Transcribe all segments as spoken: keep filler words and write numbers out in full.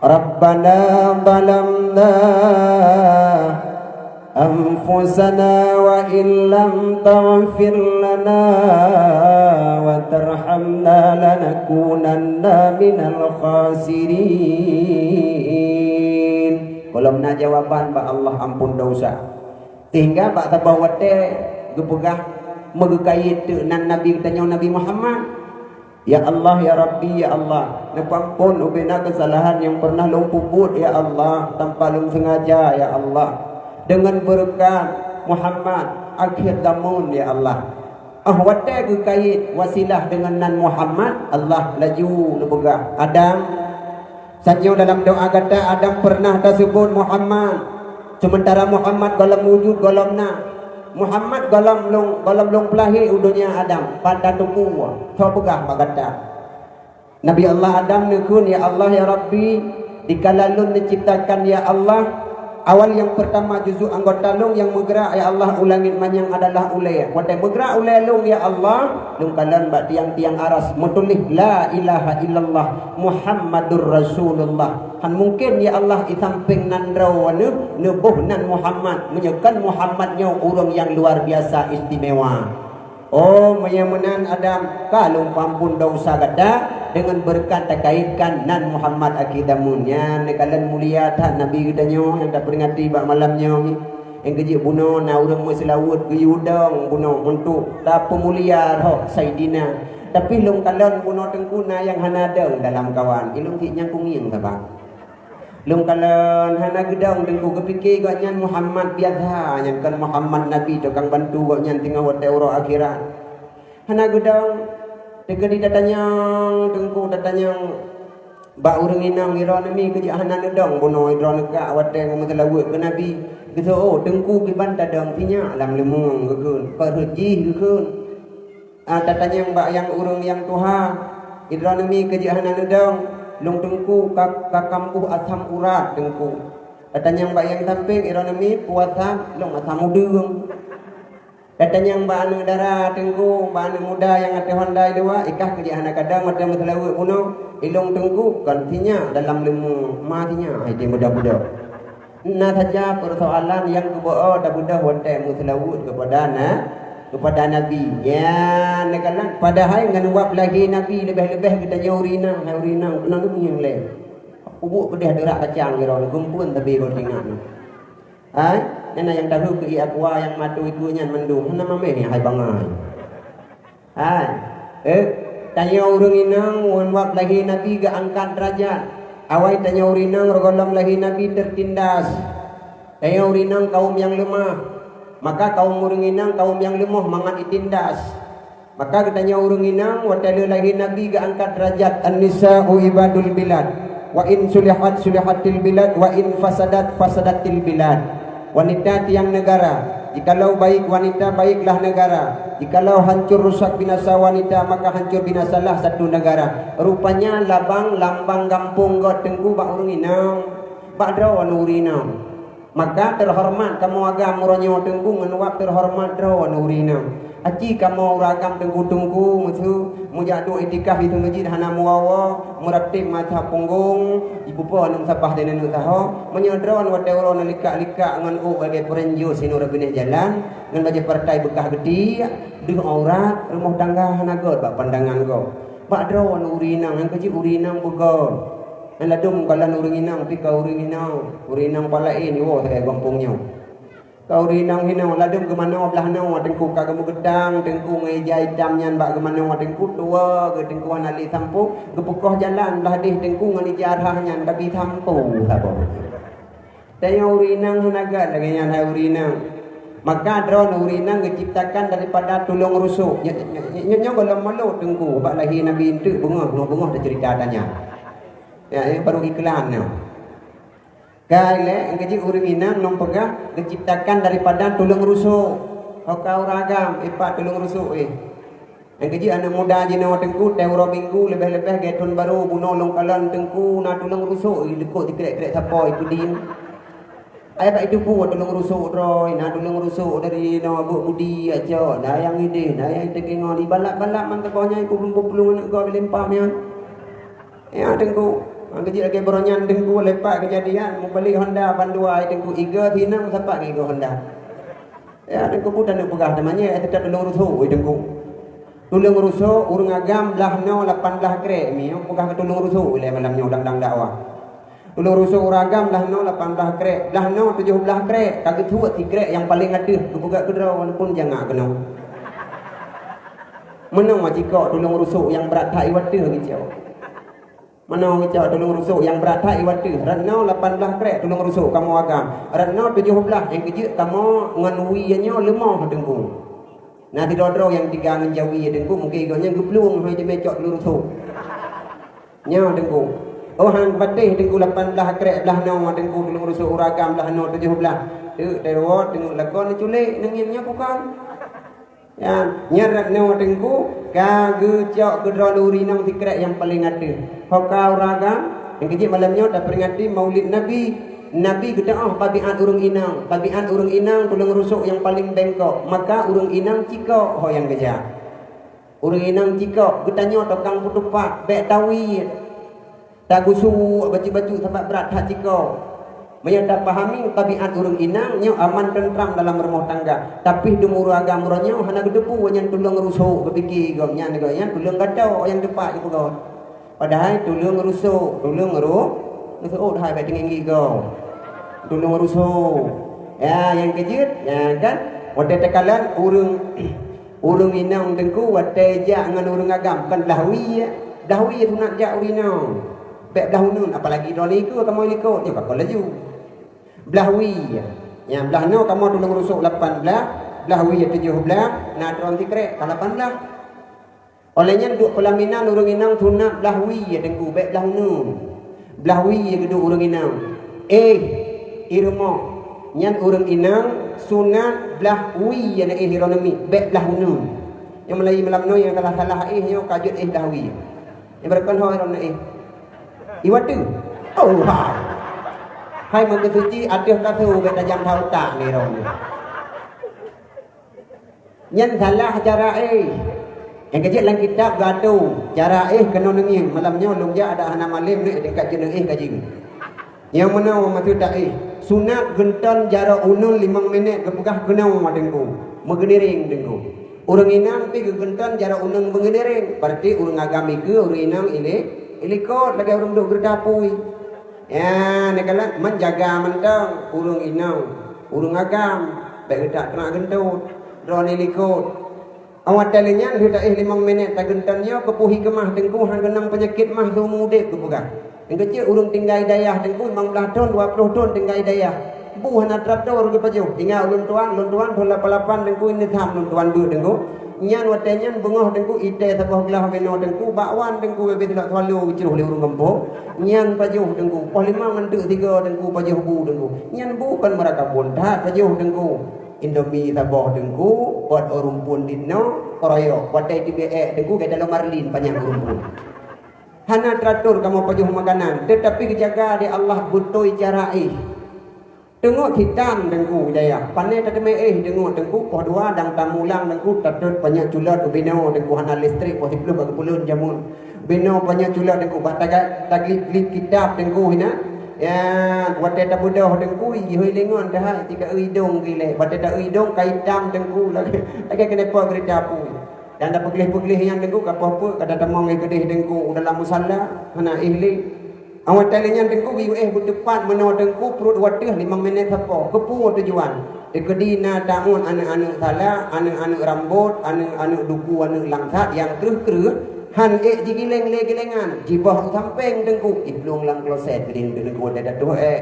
Rabbana zalamna anfusana wa illam taghfir lana wa tarhamna lanakunanna minal khasirin. Gohlom na jawaban bak Allah ampôn desya. Sehingga bak saboh watée geupeugah meugeukayét teuk nan Nabi geutanyoe Nabi Muhammad. Ya Allah, ya Rabbi, ya Allah, neupeuampon ubena keusalahan nyang pernah lôn peubuet, ya Allah, tanpa lôn sengaja, ya Allah. Deungon beureukat Muhammad, akhir zaman, ya Allah. Ah, watée geukayét wasilah deungon nan Muhammad, Allah laju neupeugah, "Adam, sajoe dalam doa gata Adam pernah taseubut Muhammad, seumeuntara Muhammad gohlom wujud gohlom na. Muhammad gohlom lôn, gohlom lôn peulahé u donya Adam, pat tateupeue, soe peugah bak gata?" Nabi Allah Adam neukheun, "Ya Allah, ya Rabbi, dikala lôn neuciptakan, ya Allah, awal nyang peurtama juzuk anggota lôn nyang meugrak, ya Allah, u langét manyang adalah ulée. Watée meugrak ulée lôn, ya Allah, lôn kalon bak tiang-tiang aras meutuléh, 'La ilaha illallah Muhammadur Rasulullah.' Hán mungken, ya Allah, i sampéng nan droeneuh neuboh nan Muhammad, meunyoe kon Muhammad nyoe ureuëng nyang luar biasa istimewa." Oh, meunyoe meunan Adam, ka lôn peuampon desya gata deungon beureukat takaitkan nan Muhammad akhé zaman nyan. Neukalon mulia that Nabi geutanyoe nyang tapeuringati bak malam nyoe. Nyang keujeuet bunoe na ureuëng meuseulaweuet geuyue dong bunoe untuk tapeumulia roh Saidina. Tapi lôn kalon bunoe Teungku na nyang hana dong dalam kawan. Ilôn cit nyang kungieng saban. Lôn kalon hana geudong Teungku, geupike gobnyan Muhammad biasa, nyang kon Muhammad Nabi tukang bantu gobnyan teungoh watée uroe akhirat. Hana geudong, teukeudi tatanyong Teungku, tatanyong bak ureuëng inong, "Droeneuh mi keujak hana neudong bunoe droeneuh kak watée meuseulaweuet keu Nabi?" Geuseuôt, "Oh, Teungku, kiban tadong, sinyak lam leumueng," geukheun, "Peureuti," geukheun. Ah, tatanyong bak nyang ureuëng nyang tuha, "Droeneuh mi keujak hana neudong?" "Lôn Teungku ka, ka kambuh asam urat, Teungku." Tatanyong bak nyang sampéng, "Droeneuh mi peue asam?" "Lôn asam udeueng." Tatanyong bak aneuëk dara, "Teungku, bak aneuëk muda nyang ateueh honda i luwa, ikah keujak hana kadang watée meuseulaweuet bunoe?" "Ilôn Teungku, kon sinyak dalam leumueng, ma sinyak hai muda-muda." Na saja peusoalan nyang keuboh tabeudôh watée meuseulaweuet keupada na, keupada Nabi. Nyan neukalon, padahai ngon wab lahé Nabi leubeh-leubeh geutanyoe ureuëng inong, hai ureuëng inong, keunoe neumieng lé. Peubuet peudeh deurak kacang keudroe, geumpeuen tabi goe tingat nyoe. Hai, nyan na nyang tahu keu ié aqua nyang matu itu nyan mandum, hana mameh hai bangai. Hai, eh, tanyoe ureuëng inong ngon wab lahé Nabi geuangkat deurajat. Awai tanyoe ureuëng inong reugohlom lahé Nabi teutindas. Tanyoe ureuëng inong kawöm nyang leumah. Maka kawöm ureuëng inong kawöm nyang leumoh mangat itindas. Maka geutanyoe ureuëng inong watée lheueh lahé Nabi geuangkat deurajat, "An-nisa'u ibadul bilad. Wa in sulihat sulihatil bilad, wa in fasadat fasadatil bilad." Wanita tiang negara. Jikalau baik wanita, baiklah negara. Jikalau hancur rusak binasa wanita, maka hancur binasalah satu negara. Rupanya labang lambang gampông göt Teungku bak ureuëng inong, bak droeneuh ureuëng inong. Maka teuhoreumat kamoe agam uroe nyoe Teungku ngon wab teuhoreumat droeneuh ureuëng inong. Aci kamoe ureuëng agam Teungku-teungku meuseu meujak duek iktikaf di masjid hana meuwoe-woe, meuratéb masa punggong, jipupo aneuk sabah dan aneuk saho, meunyoe droeneuh watée uroe neulikak-likak ngon ôk lagée peureun jus inoe binéh jalan, ngon bajée partai beukah geutiek, deuh aurat, rumoh tangga hana göt bak pandangan gob. Bak droeneuh ureuëng inong, nyang keujeuet ureuëng inong beugöt. Nyan ladôm kalon ureuëng inong, pih ka ureuëng inong, ureuëng inong palaén iwoe sagai gampông nyoe. Ka ureuëng inong hinoe, ladôm geumanoe blaih noe Teungku, ka geumeugeutang Teungku ngon ija itam nyan bak geumanoe Teungku, tuwoe geuh Teungku hana lé sampôh, geupeukoh jalan blaih deh Teungku ngon ija rhah nyan ka bi sampôh saboh. Tanyoe ureuëng inong hana göt lagée nyan hai ureuëng inong. Maka droeneuh ureuëng inong geuciptakan daripada tulông rusok. Nyoe, nyoe, nyoe, nyoe gohlom malôt Teungku, bak lahé Nabi eunteuk beungoh, beungoh taceurita tanyan. Ya, ya, baru iklan nyoe. Ka ilée, nyang keujeuet ureuëng inong lôn peugah geuciptakan daripada tulông rusok. Ho ka ureuëng agam, ipat tulông rusok, eh. Nyang keujeuet aneuk muda jinoe Teungku, teuh uroe Minggu, leubeh-leubeh gét thon barô, bunoe lôn kalon Teungku, na tulông rusok, eh, likot jikrek-krek sapo, eh, peudiem. Ai bak itu pue tulông rusok droe, na tulông rusok dari noe Buk Budi, acok, na nyang ideh, na nyang teukeungon, ibalak-balak man teuboh nyan, ipeuplung-peuplung aneuk gob lempam nyan. Ya, Teungku. Maka jeuet lagèe baroe nyan Teungku leupah keujadian, meubalek Honda bandua ai Teungku, iga sinang sapat iga Honda. Ya, Teungku pun taneuk peugah teuma nyan, eh, teutap tulông rusok ai Teungku. Tulông rusok ureueng agam blah noe lapan blah krek, mi peugah keu tulông rusok ilèe malam nyoe dang-dang dakwah. Tulông rusok ureueng agam blah noe lapan blah krek, blah noe tujoh blah krek, ka geusuet sikrek nyang paleng ateueh, geupeugah keudroe walaupun jangak keunoe. Meunoe cikok tulông rusok nyang brat that iwat teuh geucok. Meunoe geucok tulông rusok nyang brat that iwat teuh. Rot noe lapan blah krek tulông rusok kamoe agam. Rot noe tujoh blah nyang keujeuet kamoe ngon wie nyoe leumoh Teungku. Na sidroe-droe nyang tiga ngon jawi Teungku, mungken gobnyan geuplueng hai teumé cok tulông rusok. Nyoe Teungku. Oh, han patéh Teungku lapan blah krek blah noe Teungku tulông rusok ureueng agam blah noe tujoh blah. Teuk teuwot teungeut lakoe neuculek neungieng nyoe bukon. Ya, nyan rot noe Teungku, ka geucok keudroe luri nang sikrek nyang paleng ateueh. Ho ka ureueng agam, nyang keujeuet malam nyoe taperingati Maulid Nabi. Nabi geuteu'oh tabiat ureueng inong, tabiat ureueng inong tulông rusok nyang paleng bengkok, maka ureueng inong cikok ho nyang geujak. Ureueng inong cikok, geutanyoe tukang peutupat, bèk tawiet. Tagusuek bacut-bacut sabab brat that cikok. Meunyoe tapahami tabiat ureueng inong, nyoe aman teuntram dalam rumoh tangga. Tapi dum ureueng agam uroe nyoe hana geuteupeue nyan tulông rusok, geupike gobnyan, gobnyan tulông gatok nyang teupat geupeugah. Padahai tulông rusok, tulông ru-, rusok hai bèk teungieng gigoe. Tulông rusok. Ya, nyang keujeuet, ya kan? Watèe takalon ureueng Ureueng inong Teungku watèe jak ngon ureueng agam kon blah wie. Blah wie sunat jak ureueng inong. Bèk blah uneun, apalagi droeneuh ikeue kamoe likot, nyoe ka kon laju. Blah wie. Nyang blah noe kamoe tulông rusok lapan blah, blah wie tujoh blah, na droen sikrek ka lapan blah. Óh lheueh nyan duek peulaminan ureueng inong sunat blah wie Teungku, bèk blah uneun. Blah wie geuduek ureueng inong. Eh, i rumoh. Nyan ureueng inong sunat blah wie na eh droeneuh miet, bèk blah uneun. Nyang meulayeue malam nyoe nyang salah-salah eh nyoe ka jeuet eh blah wie. Nyang beureukon ho droeneuh eh. Iwat teuh. Oh, ha. Hai meukeuseuci ateueh kasô bèk tajam that utak ni droeneuh. Nyan salah cara éh. Nyang keujeuet lam kitab geuatô, cara éh keunoe neungieng. Malam nyoe lôn jak adak hana malém lé, tingkat jeuet éh ka jeuet. Nyang meunoe maksud taéh. Sunat geunton jaroe uneun limong minét geupeugah keunoe Teungku. Meugeuniréng Teungku. Ureueng inong pih geugeunton jaroe uneun meugeuniréng. Berarti ureueng agam ikeue, ureueng inong ile-, ilikot lagèe ureueng duek geureutah apui. Ya, neukalon menjaga mantong ureueng inong, ureueng agam, bèk geutak teunak geuntot, droeneuh likot. Awai watèe lheueh nyan, lheueh taéh limong minét tageunton nyoe, keupeue hikmah Teungku han geunong peunyakét mah seumeu udép geupeugah. Nyang keucil ureueng tinggai dayah Teungku, limong blah thon, dua ploh thon tinggai dayah. Bu hana teuatur geupajoh. Ingat ulôn tuan, ulôn tuan thon lapan lapan Teungku, ini tham ulôn tuan beuet Teungku. Nyan watèe nyan beungoh Teungku, itèe saboh glah binoe Teungku, bakwan Teungku, habéh silap swallow geucroh lé ureueng gampông. Nyan pajoh Teungku, poh limong ngon teuk sigoe Teungku pajoh bu Teungku. Nyan bu kon meurakabon that pajoh Teungku. Indomie saboh Teungku, pot rumpun dinoe, keroyok. Watèe teubiet ék Teungku, gata lom marlin panyang rumpun. Hana teuatur kamoe pajoh makanan, teutapi geujaga lé Allah beutôi cara éh. Teungoh hitam Teungku dayah, pane tateumé éh teungoh Teungku, poh dua dang tamulang Teungku, tatot panyang culot u binoe Teungku, hana listrik, poh siplôh ka geupeuleuen jameun. Binoe panyang culot Teungku, bah taga-, taglip-glip kitab Teungku hina. Ya, watèe tabeudôh Teungku, ihôi lingon dah, tika idông gilée. Watèe ta idông ka itam Teungku, lagèe, lagèe keuneuk po geurita apui. Dan tapeugleh-peugleh nyan Teungku, ka poh peuet, ka tatamong lé keudeh Teungku, u dalam musala, hana éh lé. Awai watèe lheueh nyan Teungku geuyue éh beuteupat meunoe Teungku, pruet u ateueh limong minét sapo. Keupeue tujuan? Teukeudi na taun aneuk-aneuk sala, aneuk-aneuk rambot, aneuk-aneuk duku, aneuk langsat nyang kreueh-kreueh, han ék jigileng lé gilengan, jiboh u sampéng Teungku, iplueng lam kloset keudeh Teungku, watèe tatuh ék.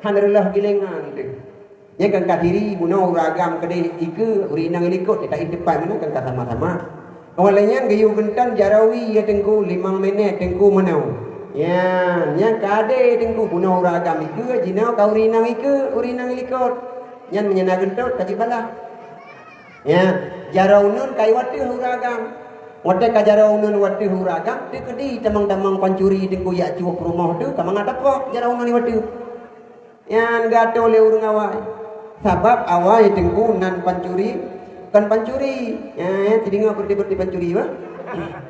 Han reuloh gilengan teuh. Nyan kan ka siri bunoe ureueng agam keudeh ikeue, ureueng inong ilikot, teuka iteupat meunan kan ka sama-sama. Awai lheueh nyan geuyue geunton jaroe wie ya Teungku, limong minét Teungku meunoe. Ya, nyan ka adé Teungku bunoe ureueng agam ikeue, jinoe ka ureueng inong ikeue, ureueng inong ilikot. Nyan meunyo na geuntot ka jibalah. Ya, jaroe uneun ka iwat teuh ureueng agam. Watèe ka jaroe uneun iwat teuh ureueng agam, teukeudi tamong-tamong pancuri Teungku jak cuek rumoh teuh, ka mangat tapok jaroe uneun iwat teuh. Nyan geuatô lé ureueng awai. Sabab awai Teungku nan pancuri, kon pancuri. Eh, teudeungoe beureuti-beureuti pancuri, bah?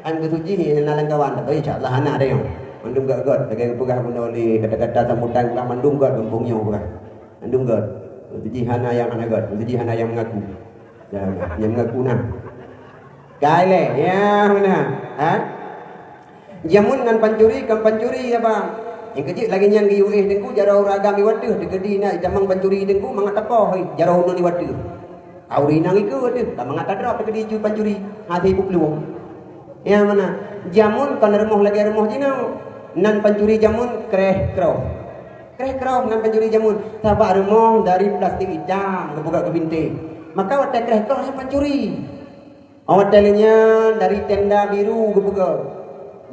An geutuji na lam kawan, tapi insya Allah hana ada nyoe. Mandum gét-gét, lagée geupeugah bunoe lé kata-kata sambutan ulang mandum gét gampông nyoe peugah. Mandum gét. Meuseuji hana nyang hana gét, meuseuji hana nyang mengaku. Ya, nyang mengaku na. Kai lé, ya, mana? Ha? Jameun ngon pancuri, kon pancuri, ya, Bang. Nyang keujeuet lagée nyan geuyue éh Teungku, jaroe ureuëng agam iwat teuh, teukeudi na itamong pancuri Teungku, mangat tapoh, hei, jaroe ulôn iwat teuh. Ureuëng inong ikeu teuh, ka mangat tadrop teukeudi cui pancuri, hase ipuplueng. Ya, mana? Jameun kon rumoh lagée rumoh jinoe. Nan pancuri jameun kréh-kroh. Kréh-kroh nan pancuri jameun. Sabak rumoh dari plastik itam geupeugah keu bintéh. Maka watée kréh-kroh nyan pancuri. Watée lé nyan dari tenda biru geupeugah.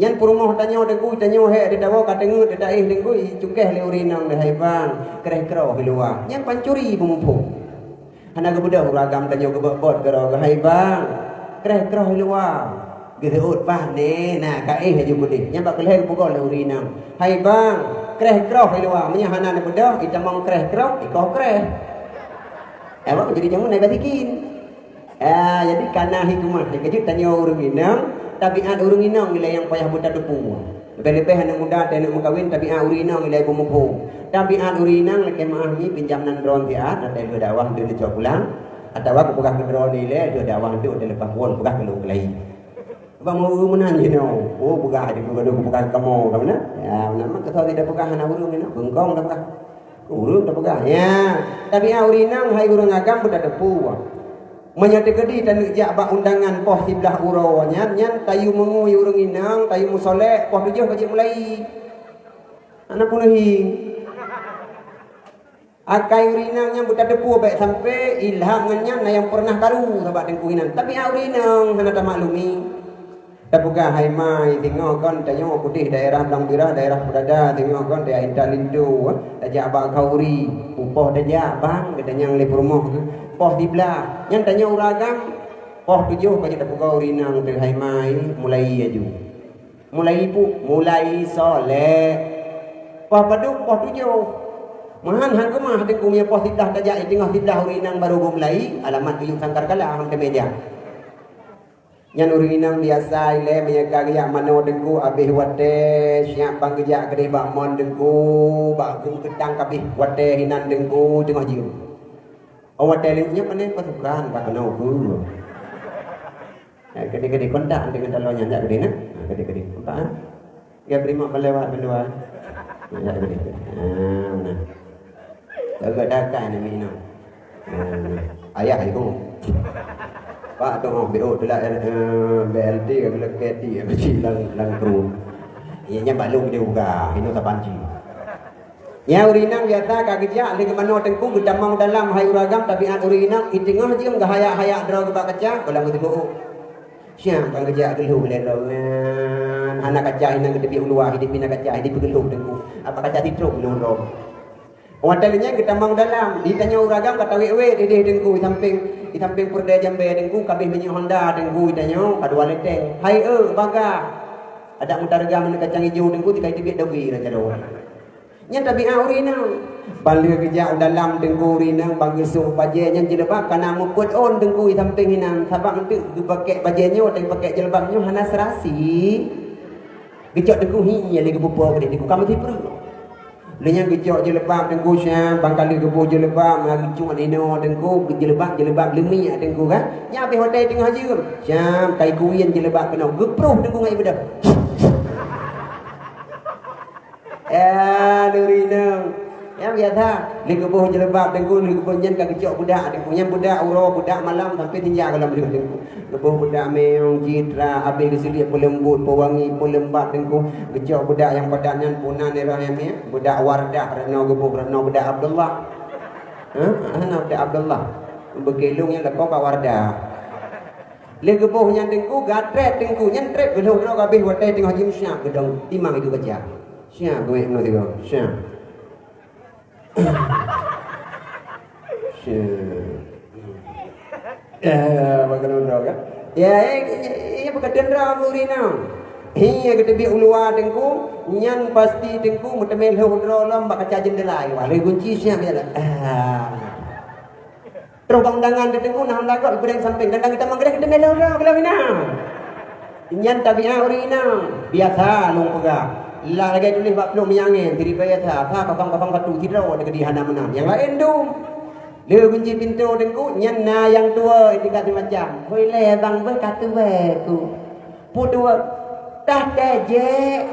Nyan peurumoh tanyoe Teungku, tanyoe hék di dawa ka teungeut di taéh Teungku, icukeh lé ureuëng inong, "Hai bang, kréh-kroh di luwa." Nyan pancuri beumuphom. Hana geubeudôh ureuëng agam tanyoe geubot-bot keudroe, "Hai bang, kréh-kroh di luwa." Geuseuôt paih nyan, na ka éh laju keudeh. Nyan bak keulhée geupeugah lé ureuëng inong, "Hai bang, kréh-kroh di luwa." Meunyoe hana neubeudôh, itamong kréh-kroh, ikoh kréh. Awak jadi jameun na basikin. Ah, jadi kana hikmah nyang keujeuet tanyoe ureuëng inong, tabiat ureuëng inong ilée nyang payah beutateupue. Leubeh-leubeh aneuk muda, aneuk meukawen, tabiat ureuëng inong ilée beumuphom. Tabiat ureuëng inong lakée meuáh mi pinjam nan droeneuh siat, watée lheueh dakwah neucok pulang, atawa geupeugah keu droeneuh ilée lheueh dakwah neuleupah phon peugah keu lôn keulayi. Bang ureuëng meunan jinoe, oh peugah di peugah peugah kamoe ka meunan. Ya, meunan mah keusau tidak peugah hana ureuëng jinoe, beungkong dah peugah. Ureuëng tapeugah, ya. Tabiat ureuëng inong hai ureuëng agam beutateupue. Meunyoe teukeudi taneuk jak bak undangan poh siblaih uroe nyan, nyan tayue meungui ureuëng inong, tayue meusolek, poh tujoh ka jeuet mulai. Hana peunuhi. Akai ureuëng inong nyang beutateupue bék sampoe ilham ngon nyan na nyang peureunah karu sabak Teungku inan. Tabiat ureuëng inong hana tamaklumi. Tapeugah, "Hai mai, singoh kon tanyoe keudeh daerah Blang Birah, daerah Peudada, singoh kon tajak intat linto, tajak bak khauri, pupoh tajak, bang," geutanyong lé peurumoh geuh, "poh siblaih." Nyan tanyoe ureuëng agam, "Poh tujoh ka jeuet tapeugah ureuëng inong teuh, hai mai, mulai laju." Mulai pu-, mulai solek. Poh padub, poh tujoh. Meuhan han keumah Teungku, meunyoe poh siblaih tajak, teungoh siblaih ureuëng inong barô geumulai, alamat geuyue sangkar kala, han teumé jak. Nyan ureuëng inong biasa ilée meunyoe ka geujak manoe Teungku, abéh watée siap ban geujak keudeh bak mon Teungku, bak geumeukeutang kabéh watée hinan Teungku teungoh jeuem. Oh, watée lheueh nyan pané pasukan bak keunoe Teungku. Eh, keudeh-keudeh kontak deungon taloe nyan jak keudeh na. Ha, keudeh-keudeh kontak, ha. Geubri mak balewat bandua. Ha, jak keudeh. Ha, meunan. Gagak dakai namiet inong. Ayah ibu. Pak tu oh B O tu lah, eh, B L T ke, B L T ke, kecil lang, lang kru. Iya nya balu dia buka, ino tapanci. Nya ureuëng inong biasa ka geujak lé geumanoe Teungku geutamong dalam hai ureuëng agam tabiat ureuëng inong, i teungoh jeuem geuhayak-hayak droe geubak kaca, goh lom geuteupeue. Siang ka geujak geulhok lé droe nyan. Hana kaca inan geuteubiet u luwa, hideue pih na kaca, hideue pih geulhok Teungku. Apa kaca titrok nyoe droe. Watée lheueh nyan geutamong dalam, di tanyoe ureuëng agam ka tawét-wét ideh Teungku, di sampéng, di sampéng peurdeh jambée Teungku, kabéh minyeuk honda Teungku, di tanyoe ka dua liter. Hai eu, bagah. Adak meutareuga meuneuk kacang ijo Teungku, tika iteubiet doge raja doe. Nyan tabiat ureuëng inong. Ban lheueh geujak u dalam Teungku ureuëng inong, ban geusôk bajée nyan jilbab kana meupeuet ôn Teungku di sampéng inan, sabab eunteuk geupakée bajée nyoe, watée geupakée jilbab nyoe hana seurasi. Geucok Teungku hi, lé geupeupo keudeh Teungku ka meusipreuk. Lheueh nyan geucok jilbab Teungku siang, ban ka lheueh geuboh jilbab, na geucok inoe Teungku, jilbab, jilbab leumiek Teungku kan. Nyan abéh watée teungoh jeuem, siang ka ikuyen jilbab keunoe, geuproh Teungku ngon ié beudôh. Eh, luri nang. Nyang biasa, lheueh geuboh jilbab Teungku, lheueh geuboh nyan ka geucok beudak Teungku. Nyan beudak uroe, beudak malam sampoe tinja goh lom lheueh Teungku. Geuboh beudak meuong, citra, abéh geuseuliek peuleumbot, peuwangi, peuleumbab Teungku. Geucok beudak nyang padat nyan, puna nirah nyang miet, beudak Wardah, reunoe geuboh, reunoe beudak Abdullah. Hah? Hana beudak Abdullah. Beukilong nyang lakoe bak Wardah. Lheueh geuboh nyan Teungku, gatrét Teungku, nyan trép geulhok droe abéh watée teungoh jimeusiab geudong timang itu kaca. Siab geuwék meunoe sigoe, siab. Siab. Eh, bagaimana droe kan? Ya, eh, eh, eh, bukan dendera gurina. Hi, geuteubiet u luwa Teungku, nyan pasti Teungku meuteumé lhok droe lom bak kaca jendela, wah, lheueh gunci siab ya lah. Ah. Troh bak undangan teuh Teungku na honda gob, geupeudong sampéng, dan geutamong keudeh, geuteumé lhok droe, geulam inong. Nyan tabiat ureuëng inong, biasa lôn peugah. Lah lagèe tuléh bak plueng miyup angèn, siribèe sa, sa kosong kosong satu, sidroe teukeudi hana meunan. Nyang laén dum. Le kunci pintoe Teungku, nyan na nyang tuwoe tingkat simacam. Hôi lé bang beuh ka tuwoe ku. Peue tuwoe? Tah tejek.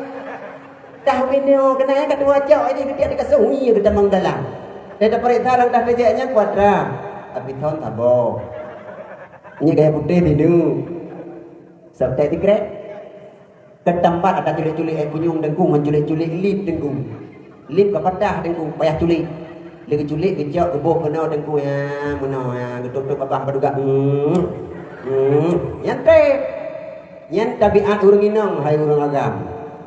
Tah binoe keunan nyang ka tuwoe cok jih geutiek dikasôh ngieng geutamong dalam. Teuh tapareksa lam tah tejek nyan kuadrat. Tapi thon saboh. Nyan gaya putéh binu. Sabab teh sikrek. Teutambat ata culik-culik éh punyueng Teungku ngon culik-culik lip Teungku. Lip ka patah Teungku, payah culik. Lé geuculik geucok geuboh keunoe Teungku, ya, meunoe, ya, geutôp-tôp babah padugak. Hmm. Hmm. Nyan trép. Nyan tabiat ureueng inong, hai ureueng agam.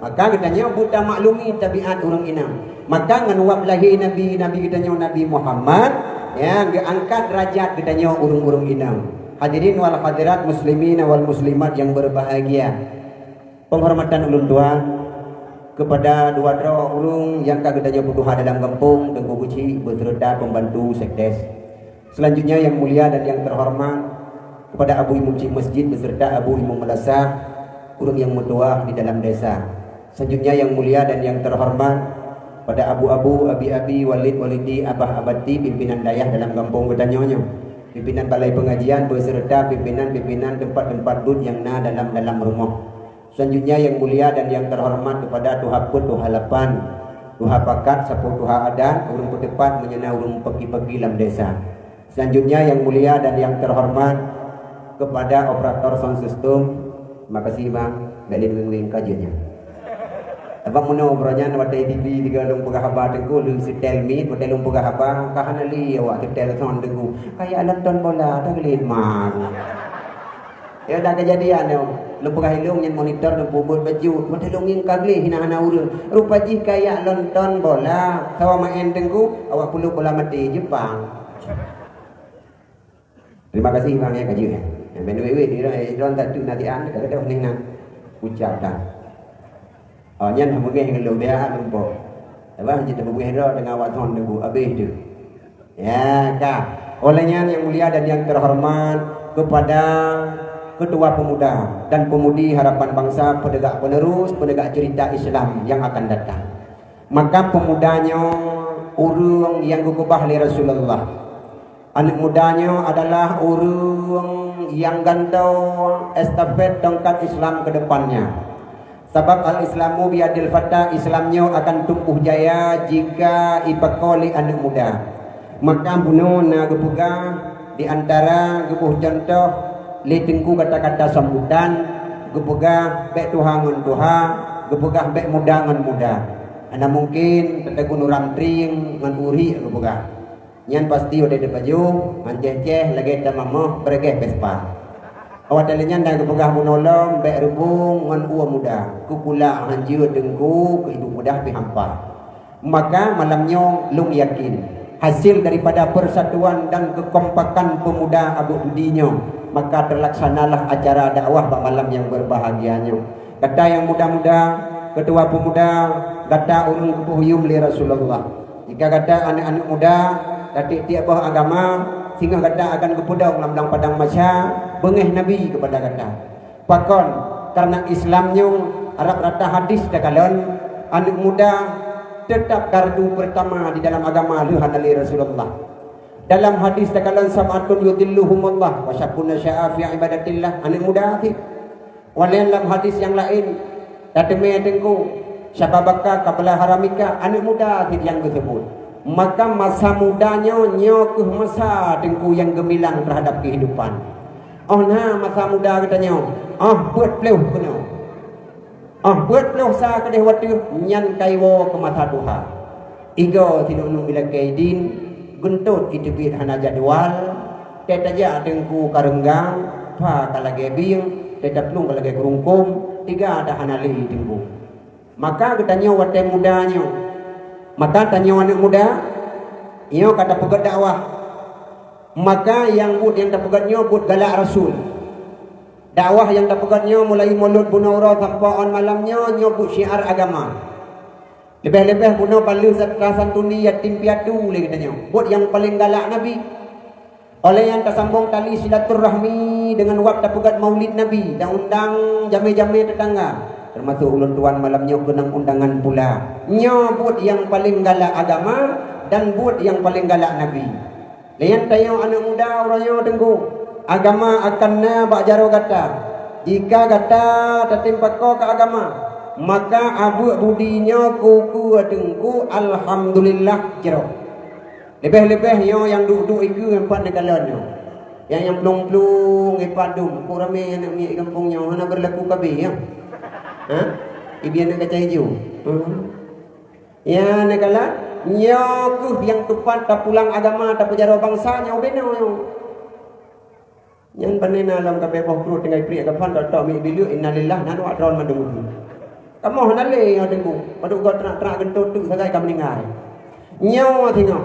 Maka geutanyoe beutamaklumi tabiat ureueng inong. Maka ngon wab lahé Nabi, Nabi geutanyoe Nabi Muhammad, ya, geuangkat derajat geutanyoe ureueng-ureueng inong. Hadirin wal hadirat muslimin wal muslimat yang berbahagia. Penghormatan ulôn tuan kepada dua droe ureueng nyang ka geutanyoe peutuha dalam gampông, Teungku Geuchik beserta pembantu sekdes. Selanjutnya yang mulia dan yang terhormat kepada Abu Imum Cik Masjid beserta Abu Imum Madrasah, ureueng nyang meutuah di dalam desa. Selanjutnya yang mulia dan yang terhormat pada abu-abu, abi-abi, walid-walidi, abah abati, pimpinan dayah dalam gampông geutanyoe nyoe, pimpinan balai pengajian beserta pimpinan-pimpinan tempat-tempat dud nyang na dalam-dalam rumoh. Selanjutnya yang mulia dan yang terhormat kepada tuha peuet, tuha lapan, tuha pakat, sapoh tuha adat, ureueng peuteupat meunyoe na ureueng paki-paki lam desa. Selanjutnya yang mulia dan yang terhormat kepada operator sound system. Terima kasih bang, bèk lé wing-wing ka jeuet nyan. Sabab meunyoe uroe nyan watèe T V tiga lôn peugah haba Teungku, lôn setel mic, watèe lôn peugah haba, ka hana lé awak setel sound Teungku. Kayak nonton bola, tak lé mang. Ya, dah kejadian nyoe. Lôn peugah ilôn nyan monitor lôn peubuet bacut. Watèe lôn ngieng ka gleh hina hana ureueng. Rupa jih kayak nonton bola. Sawa maén Teungku, awak peuloh bola maté Jepang. Terima kasih bang ya, ka jeuet ya. Nyang ben wéh-wéh di droe, droe tak tu nasihat, ka kata ning na. Ucap dah. Oh, nyan meugeh ngon lôn biasa lôn po. Abah jeuet meugeh droe dengan awak thon Teungku, habéh tu. Ya, ka. Oleh nyan yang mulia dan yang terhormat kepada Ketua Pemuda dan Pemudi Harapan Bangsa, penegak penerus, penegak cerita Islam yang akan datang. Maka pemuda nyoe ureueng nyang geukeubah lé Rasulullah. Aneuk muda nyoe adalah ureueng nyang gantoe estafet tongkat Islam ke depannya. Sabab al-Islamu biyadil fata, Islam nyoe akan tumbuh jaya jika ipako lé aneuk muda. Maka bunoe na geupeugah di antara geuboh cuntoh lé Teungku kata-kata sambutan, geupeugah bèk tuha ngon tuha, geupeugah bèk muda ngon muda. Hana mungken teutegun uram trieng ngon uriek geupeugah. Nyan pasti udeb teupajoh, ngon ceh-ceh lagèe tamamoh beureuguh Vespa. Awak taleueng nyan dan geupeugah bunoe lom bèk reubong ngon ueh muda, keu kulak hanjeuet Teungku, keu idup mudah pih hampa. Maka malam nyoe lôn yakin, hasil daripada persatuan dan kekompakan pemuda Abuk Dudi nyoe, maka terlaksanalah acara dakwah bak malam nyang berbahagia nyoe. Gata nyang muda-muda, ketua pemuda, gata ureueng geupeuyum lé Rasulullah. Jika gata aneuk-aneuk muda, dan tiep-tiep boh agama, singoh gata akan geupeudong lam, lam padang mahsyar, beungéh Nabi kepada gata. Pakon? Karena Islam nyoe rata-rata hadis takalon, aneuk muda tetap gardu pertama di dalam agama lheueh hana lé Rasulullah. Dalam hadis takalon, "Sab'atun yudhilluhumullah, wa syabun nasya'a fi ibadatillah," aneuk muda cit. Walén lam hadis nyang laén, tateumé Teungku, "Syababaka qabla haramika," aneuk muda cit nyang geuseubut. Maka masa muda nyoe, nyoe kheueh masa Teungku nyang geumilang terhadap kehidupan. Óh na masa muda geutanyoe, óh peuet ploh keunoe. Óh peuet ploh sa keudeh watèe nyan ka iwoe keu masa tuha. Igoe sinunok ilakée idin, geuntot iteubiet hana jadwal, teuh tajak Teungku ka reunggang, pha ka lagée bieng, teuh taplueng ka lagée keurungkôm, tiga dah hana lé Teungku. Maka geutanyoe watée muda nyoe, maka tanyoe aneuk muda, nyoe ka tapeugét dakwah. Maka nyang buet nyang tapeugét nyoe buet galak Rasul. Dakwah nyang tapeugét nyoe mulai mulod bunoe uroe sampoe ôn malam nyoe, nyoe buet syiar agama. Leubeh-leubeh bunoe ka lheueh satra santuni yatim piatu lé geutanyoe. Buet nyang paleng galak Nabi. Óh lheueh nyan tasambong tali silaturahmi deungon wab tapeugét maulid Nabi, taundang jamé-jamé teutangga. Teumasok ulôn tuan malam nyoe keunong undangan pula. Nyoe buet nyang paleng galak agama dan buet nyang paleng galak Nabi. Lé nyan tanyoe aneuk muda uroe nyoe Teungku, agama akan na bak jaroe gata. Jika gata tatem pakoe keu agama, maka abeuk budi nyoe keu-keu Teungku, alhamdulillah jroh. Leubeh-leubeh nyoe nyang duek-duek ikeue ngon pat neukalon nyoe. Nyang, nyang plueng-plueng ngon pat dum, kok ramé aneuk miet gampông nyoe hana beurlaku kabeh, ya. Ha? Ibi aneuk kacai ijo. Hmm. Ya, neukalon, nyoe keuh nyang teupat tapulang agama, tapeujaroe bansa nyoe ubé nyoe. Nyan pane na lom kabeh boh kruet tinggai priek gapan tok-tok miet bileuk, innalillah, na nuak droen mandum. Kamoe hana lé nyoe Teungku, padub gob teunak-teunak geuntot teuk sagai ka meuninggai. Nyoe singoh.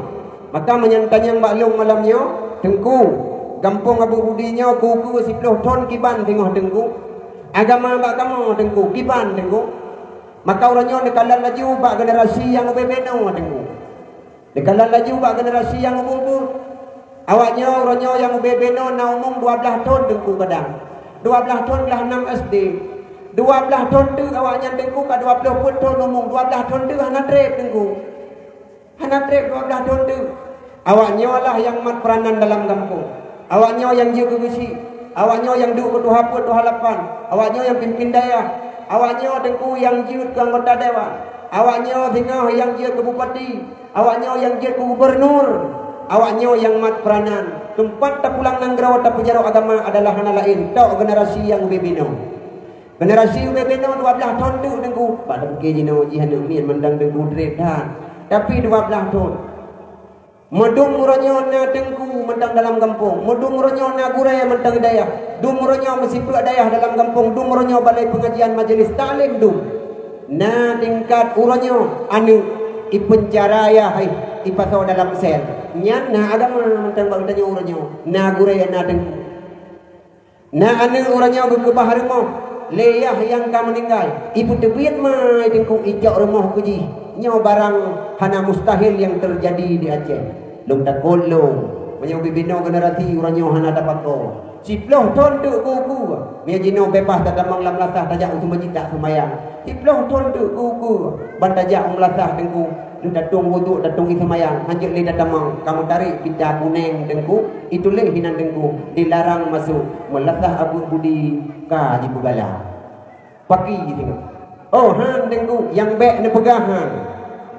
Maka meunyan tanyong bak lôn malam nyoe, Teungku, gampông Abu Budi nyoe keu-keu siploh thon kiban singoh Teungku. Agama bak kamoe Teungku, kiban Teungku. Maka uroe nyoe neukalon laju bak generasi nyang ubé-bé nyoe Teungku. Neukalon laju bak generasi nyang ubé-ubé. Awaknyoe uroe nyoe nyang ubé-bé nyoe na umong dua blaih thon Teungku kadang. Dua blaih thon blaih nam S D. Dua blaih thon teuk awaknyan Teungku ka dua ploh peuet thon umong, dua blaih thon teuk hana treb Teungku. Hana treb dua blaih thon teuk. Awaknyoe lah nyang mat peuranan dalam gampông. Awaknyoe nyang jeuet keu geuchik. Awaknyoe nyang duek keu tuha peuet tuha lapan. Awaknyoe nyang pimpin dayah. Awaknyoe Teungku nyang jeuet keu anggota dewan. Awaknyoe singoh nyang jeuet keu bupati. Awaknyoe nyang jeuet keu gubernur, awaknyoe nyang mat peuranan. Teumpat tapulang nanggroe tapeujaroe agama adalah hana laén tok generasi nyang ubé-bé nyoe. Generasi ubé-bé nyoe dua blaih thon teuk Teungku. Bak tapiké jinoe jih aneuk miet mantong Teungku treb that. Tapi dua blaih thon. Meudum uroe nyoe na Teungku mantong dalam gampông. Meudum uroe nyoe na gurée mantong dayah. Dum uroe nyoe meusipeuk dayah dalam gampông. Dum uroe nyoe balai peungajian majelis taklim dum. Na tingkat uroe nyoe aneuk ipeunjara yah hai ipasoe dalam sel. Nyan na agama mantong bak geutanyoe uroe nyoe. Na gurée na Teungku. Na aneuk uroe nyoe geukeubah rumoh lé yah nyang ka meuninggai. Ipeuteubiet mai Teungku icok rumoh keu jih. Nyoe barang hana mustahil nyang teujadi di Aceh. Lôn takot lôn. Meunyoe bibinoe generasi uroe nyoe hana tapakoe. Siploh thon teuk keu-keu. Meunyoe jinoe beubaih tatamong lam lasah tajak u seumeujid tak seumayang. Siploh thon teuk keu-keu. Ban tajak u meulasah Teungku. Lheueh tatueng wuduk, tatueng ie seumayang. Hanjeuet lé tatamong. Ka meutarek pita kuneng Teungku. Ituléh hinan Teungku. Dilarang masuk. Meulasah abeuk budi ka jipeugala. Paki singoh. Oh, han Teungku. Nyang bék neupeugah han.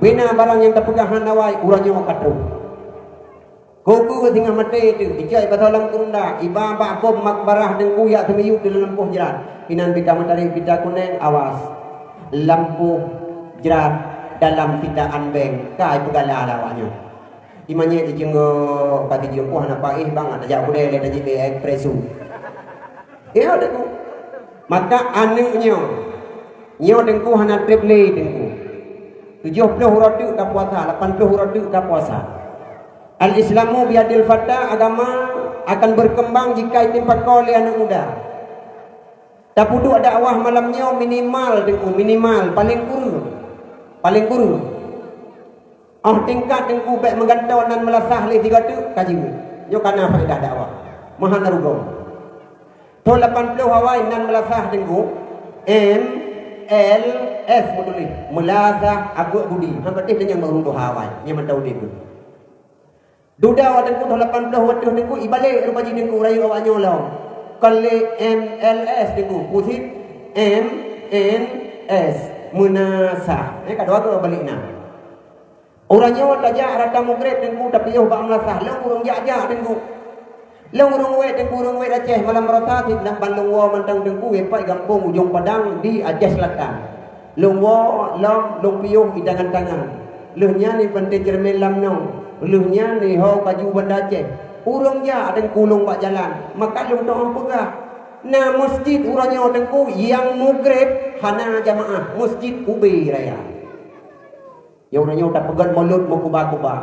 Bina barang nyang tapeugah han awai. Uroe nyoe ka troh. Keu-keu singoh maté teuk, icok ipasoe lam kurunda, iba bak bom makbarah Teungku jak seumiyueb di lampôh jrat. Inan pih ka meutarek pita kuneng, awas. Lampôh jrat dalam sitaan beng, ka ipeugala lé awaknyoe. Imanyét jiceunggok, ka tijeuem, "Wah, na paih bang, tajak u keude lé tajép lé espresso." Ya, Teungku. Maka aneuk nyoe, nyoe Teungku hana treb lé Teungku. Tujoh ploh uroe teuk ka puasa, lapan ploh uroe teuk ka puasa. Al-Islamu biyadil fata, agama akan berkembang jika item pakoe lé aneuk muda. Tapeuduek dakwah malam nyoe minimal Teungku, minimal, paleng kureueng. Paleng kureueng. Óh tingkat Teungku bék meugantoe nan meulasah lé sigoe teuk ka jiwoe. Nyoe ka na faedah dakwah. Meuhan rugoe. Thon lapan ploh awai nan meulasah Teungku, M L S meutuléh. Meulasah abeuk budi. Han patéh tanyong bak ureueng tuha awai. Nyang mantong udeb tu. Dudoe Teungku thon lapan ploh watèe Teungku ibalek rupa jih Teungku rayeuk awaknyoe lom. Kon lé M L S Teungku, pusip M N S. Meunasah. Eh, ka dua goe balek na. Uroe nyoe tajak rata mugreb Teungku tapiôh bak meulasah, lôn ureueng jak-jak Teungku. Lôn ureueng wét Teungku, ureueng wét Aceh malam rata sit lam ban lôn woe mantong Teungku, ipat gampông Ujong Padang di Aceh Selatan. Lôn woe lom lôn piôh itangan-tangan. Lheueh nyan ipanté ceureumen lam nong. Lheueh nyan iho kaju Banda Aceh. Ureueng jak Teungku lôn bak jalan, maka lôn teu'oh peugah. Na meuseujid uroe nyoe Teungku nyang mugreb hana jamaah, meuseujid ubé raya. Nyang uroe nyoe tapeugöt mulod meukuba-kuba.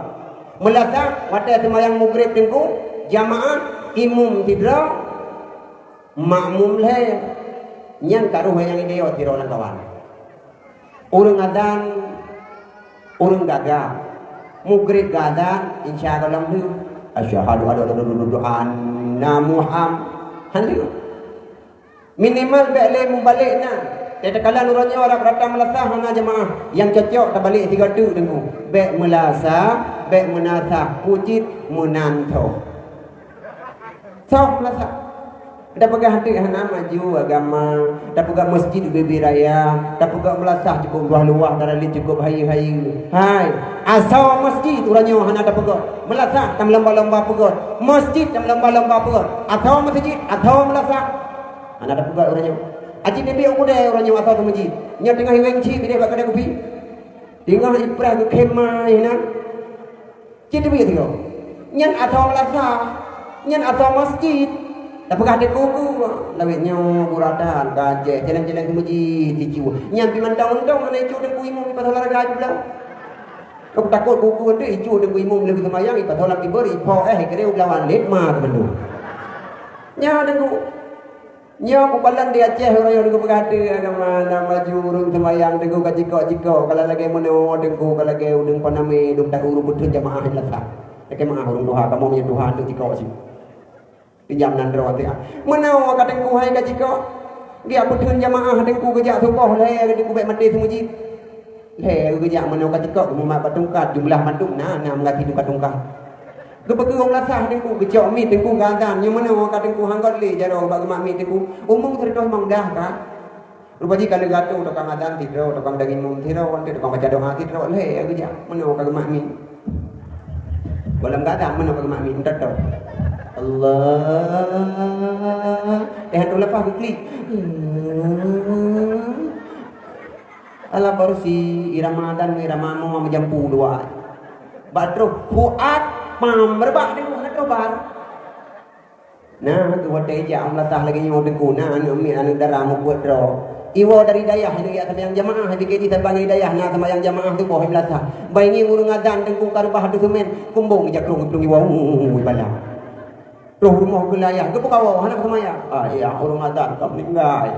Meulasah watèe seumayang mugreb Teungku, jamaah, imum sidroe, makmum lhèe. Nyan ka roh nyang idéh sidroe lam kawan. Ureueng azan, ureueng gagah. Mugreb geuazan, insya Allah lheueh. Asyhadu an la ilaha illallah anna Muham-, han lheueh. Minimal bèk lé mubalek na. Teukalon uroe nyoe rab-, rata meulasah hana jamaah. Nyang cocok tabalek sigoe teuk Teungku. Bèk meulasah, bèk meunasah, pucit meunan tho. Soh meulasah. Tapeugah teuk hana maju agama, tapeugah masjid ubé-ubé raya, tapeugah meulasah cukôp luwah-luwah, dara lé cukôp hayeue-hayeue. Hai, asoe masjid uroe nyoe hana tapeugah. Meulasah tameulomba-lomba peugah. Masjid tameulomba-lomba peugah. Asoe masjid, asoe meulasah. Hana tapeugah uroe nyoe. Aci teubiet u keudè uroe nyoe asoe masjid. Nyoe teungoh iweng cit bideh bak keudè kupi. Teungoh ipreh geukhém ma inan. Cit teubiet sigoe. Nyan asoe meulasah. Nyan asoe masjid. Tapeugah teungku, lawét nyoe guratan ka Aceh, jalan-jalan keu masjid icu. Nyan pih mantong-mantong hana icu teungku imum, ipasoe lam raya peublang. Aku takot kuku nanti icu teungku imum lagi semayang, ipasoe lam tiber, ipo eh kira ulawan let ma teumandum. Nyan teungku. Nyoe kukalon di Aceh uroe nyoe geupeugah ateueh agama na maju ureueng seumayang teungku ka jikok-jikok, kalau lagèe meunoe teungku ka lagèe ureueng panamé dum tahu ureueng beuteun jamaah nyang lasah. Lakèe meu'ah ureueng tuha, kamoe meunyoe tuha teuk jikok cit. Pinjam nan droe teuh. Meunoe ka teungku hai ka jikok. Geujak beuteun jamaah teungku geujak suboh lhèe teungku bèk maté seumeujid. Lhèe geujak meunoe ka jikok geumat bak tungkat jumlah mandum na, na meugati tungkat-tungkat. Geupeugeuh ureueng lasah teungku, geucok miet teungku geuazan, nyoe meunoe ka teungku hanggot lé jaroe bak geumat miet teungku. Umong sireutôh limong blah ka. Rupa jih ka lheueh geuatô tukang azan sidroe, tukang dong imum sidroe, tukang baca doa sidroe, lhèe geujak meunoe ka geumat miet. Gohlom geuazan meunoe ka geumat miet, meutot-tot. Allah. Eh, hantom leupah geuklik. Alah baru si irama adan, irama amoe meujampu dua. Bak troh fuad pam meureubat deungon hana troh bar. Nah, tu watèe jak meulasah lagèe nyoe teungku, na aneuk miet aneuk dara mubuet droe. Iwoe dari dayah, ineuk jak seumayang jamaah, di K D saban dari dayah na seumayang jamaah suboh meulasah. Ban ngieng ureueng azan teungku ka reubah ateueh seumén, kumbong jak krong geuplueng iwoe, ui bala. Troh rumoh geulayah, geupeukawoe hana seumayang. Ah, iya, ureueng azan ka meuninggai.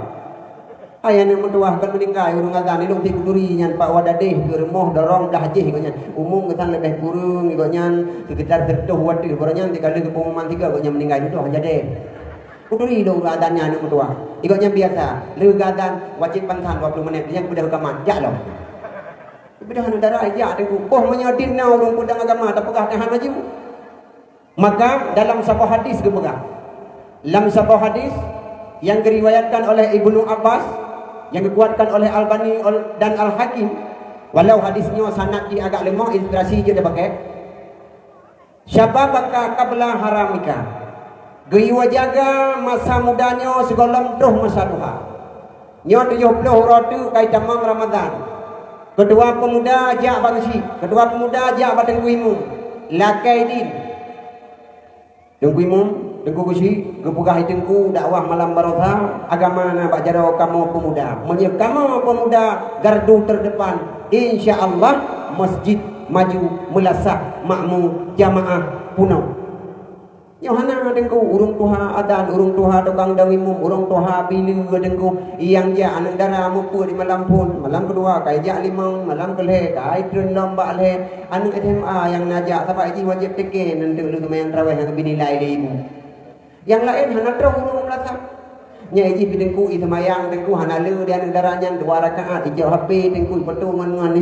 Hai aneuk meutuwah kon meuninggai ureueng azan, ilôn pih kuturi nyan bak wadadeh, keu rumoh dorong blah jih gobnyan. Umong geusan leubeh kureueng gobnyan, sekitar sireutôh watèe, barô nyan teuka lheueh geupeuumuman sigoe gobnyan meuninggai dudoe han jadeh. Kuturi lôn ureueng azan nyan aneuk meutuwah. Gobnyan biasa, lheueh geuazan wajéb pansan dua ploh menit, nyan geubeudôh reukaman, jak lom. Geubeudôh aneuk dara jak teungku, boh meunyoe dit na ureueng peudong agama tapeugah tahan maju. Maka dalam saboh hadis geupeugah, lam saboh hadis nyang geuriwayatkan oleh Ibnu Abbas, nyang geukuatkan oleh Albani ol-, dan Al-Hakim, walau hadis nyoe sanad jih agak leumoh, ilustrasi jeuet tapakè, "Syababaka qabla haramika." Geuyue jaga masa muda nyoe sigohlom troh masa tuha. Nyoe tujoh ploh uroe teuk ka jitamong Ramadhan. Keudua peumuda jak bak geuchik, keudua peumuda jak bak teungku imum. Lakèe idin. Teungku imum, teungku geuchik, geupeugah lé teungku dakwah malam baroesa, agama na bak jaroe kamoe peumuda. Meunyoe kamoe peumuda gardu terdepan, insya Allah masjid maju, meulasah, makmu, jamaah punoh. Nyoe hana teungku, ureueng tuha adan, ureueng tuha tukang dong imum, ureueng tuha bileue teungku, nyang jak aneuk dara mupeue di malam phôn, malam keudua ka ijak limong, malam keulhèe ka itreun lom bak lhèe, aneuk S M A nyang na jak sabab jih wajéb teuken, nyan teuk lheueh seumayang tarawèh nyang geubri nilai lé ibu. Nyang laén hana troh ureueng meulasah. Nyan jih pih teungku, iseumayang teungku hana le di aneuk dara nyan dua rakaat, ijok H P teungku, ifoto ngon, ngon.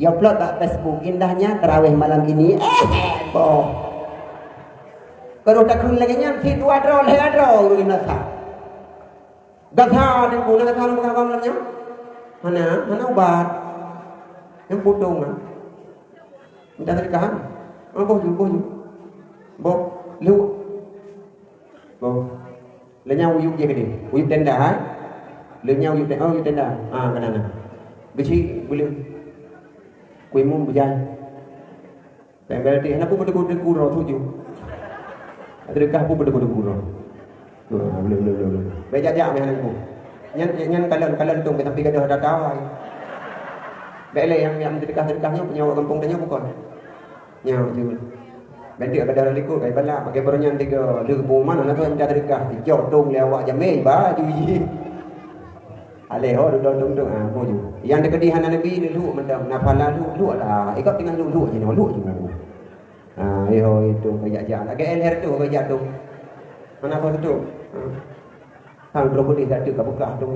Jiupload bak Facebook, indahnya tarawih malam ini. Eh, boh. Baru takheun lagèe nyan, sit dua droe, lhèe droe ureueng masa. Gata deungon gata lam peugah malam nyan? Hana, hana ubat. Nyang putong ah. Minta sedekah. Ah, boh ju, boh ju. Boh, lu. Boh. Lheuh nyan uyueb jih keudeh. Uyueb tenda, ha? Lheuh nyan uyueb te-, oh, uyueb tenda. Ha, keunan na. Beusi, buleuen. Kuimu beujai. Pembel tih, hana peue beuteuku-teuku droe tuju. Teudeukah peue beuteuku-teuku droe. Ha, buleuen, buleuen, buleuen, buleuen. Bèk jak-jak meuh hana peue. Nyan, nyan kalon, kalon tong sampai gadoh data awai. Bèk lé nyang, nyang teudeukah-teudeukah nyoe, nyoe gampông tanyoe bukon. Nyoe, jeuet. Bandum ka dara likot, ka ibalak, pakai baroe nyan tiga, lheuh buman, aneuk tu minta teudeukah, dijok dong lé awak jamé, baju jih. Alèh ho, dudong dong dong, ah, boh ju. Nyang teukeudi hana neubi, neulhok mantong, na phala lhok, lhok lah. Ikot teungoh lhok, lhok je nyoe, lhok ju. Ah, eh ho, itu, ka jak-jak. Lagèe leher tu, ka jak tu. Mana apa tu? Ah. Sang droe keudeh ka teuk ka peugah tu.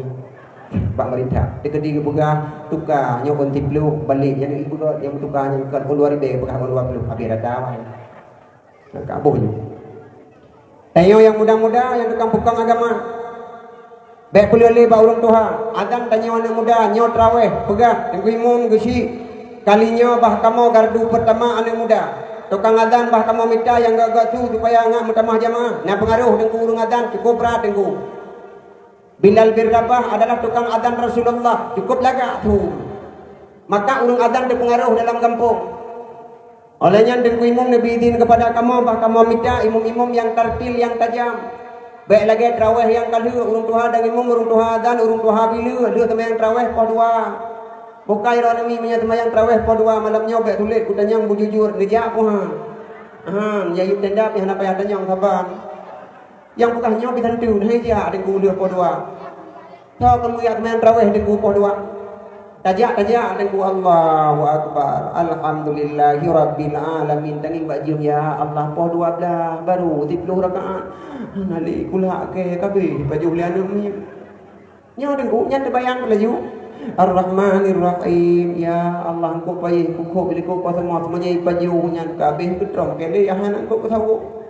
Bak meurintah. Teukeudi geupeugah tuka nyoe ôn siplôh, balek nyang ibu nyang meutuka nyang kon ôn dua ribèe, peugah ôn dua ploh, habéh rata awai. Ka boh nyoe. Tanyoe nyang muda-muda nyang tukang peukong agama. Bèk peuleueh lé bak ureueng tuha. Azan tanyoe aneuk muda, nyoe traweh, peugah, Teungku Imum geusyik. Kali nyoe bah kamoe gardu peurtama aneuk muda. Tukang azan bah kamoe mita nyang gak-gak su supaya ngat meutamah jamaah. Na peungaroh Teungku ureueng azan, cukôp brat Teungku. Bilal bin Rabah adalah tukang azan Rasulullah, cukôp lagak su. Maka ureueng azan teupeungaroh dalam gampông. Óh lheueh nyan Teungku Imum neubri idhin keupada kamoe bah kamoe mita imum-imum nyang tartil nyang tajam. Bèk lagèe traweh nyang ka lheueh, ureueng tuha dang imum, ureueng tuha azan, ureueng tuha bileu, lheueh seumayang traweh poh dua. Bukai droeneuh mi meunyoe seumayang traweh poh dua malam nyoe bèk sulet, kutanyong beujujur, neujak poh han? Han, ya yub tenda pih hana payah tanyong saban. Nyang peugah nyoe pih santeun, hai jak Teungku lheueh poh dua. Soe keuneuk jak seumayang traweh Teungku poh dua? Tajak, tajak Teungku, Allahu Akbar. Alhamdulillahirabbil alamin. Tangieng bak jeuem, ya Allah, poh dua blah, baru siplôh rakaat. Hana lé kulak kèe, ka abéh pajoh lé aneuk miet. Nyoe Teungku, nyan teubayang laju. Ar-Rahmanir-Rahim. Ya Allah, Engkau payah kukhop, lé kok seumah, semuanya ipajoh nyan ka abéh keutrom kèe lé, ya hana Engkau keusawok.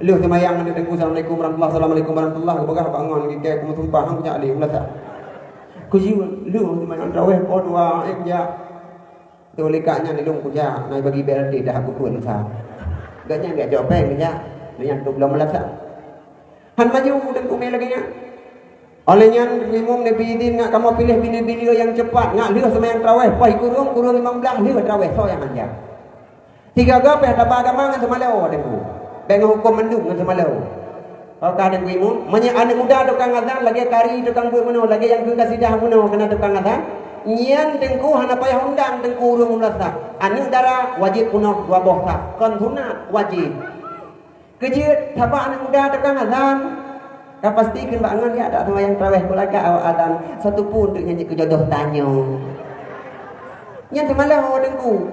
Lheueh seumayang aneuk Teungku, "Assalamualaikum warahmatullah, assalamualaikum warahmatullah," geupeugah bak ngon, geukai keu meusumpah, "Hang kujak lé meulasak." Kujeuet, lheueh seumayang traweh poh dua, eh, kujak. Teuh lé kak nyan lôn kujak, na bagi B L T dah aku tuan sa. Gak nyan gak jawab peng kujak, nyan tu belum meulasak. Han maju Teungku mé lagèe nyan. Óh lheueh nyan Teungku Imum neubri idhin ngat kamoe piléh bini-bini nyang cepat, ngat lheueh seumayang traweh, poh kureueng, kureueng limong blah lheueh traweh, soe nyang han jak? Sigoe-goe pih taba agama ngon seumalo Teungku. Bèk ngon huköm mandum ngon seumalo. Ka Teungku Imum, meunyoe aneuk muda tukang azan lagèe kari tukang beuet meunoe, lagèe nyang keu kasidah meunoe keunan tukang azan, nyan Teungku hana payah undang Teungku ureueng meulasak. Aneuk dara wajéb peunoh dua boh saf, kon sunat, wajéb. Keujeuet, sabab aneuk muda tukang azan. Ka pasti kheun bak ngon, "Ya, dak seumayang traweh, kulakak awak azan. Satu pun untuk nyan jeuet keu jodoh tanyoe." Nyan seumalo Teungku.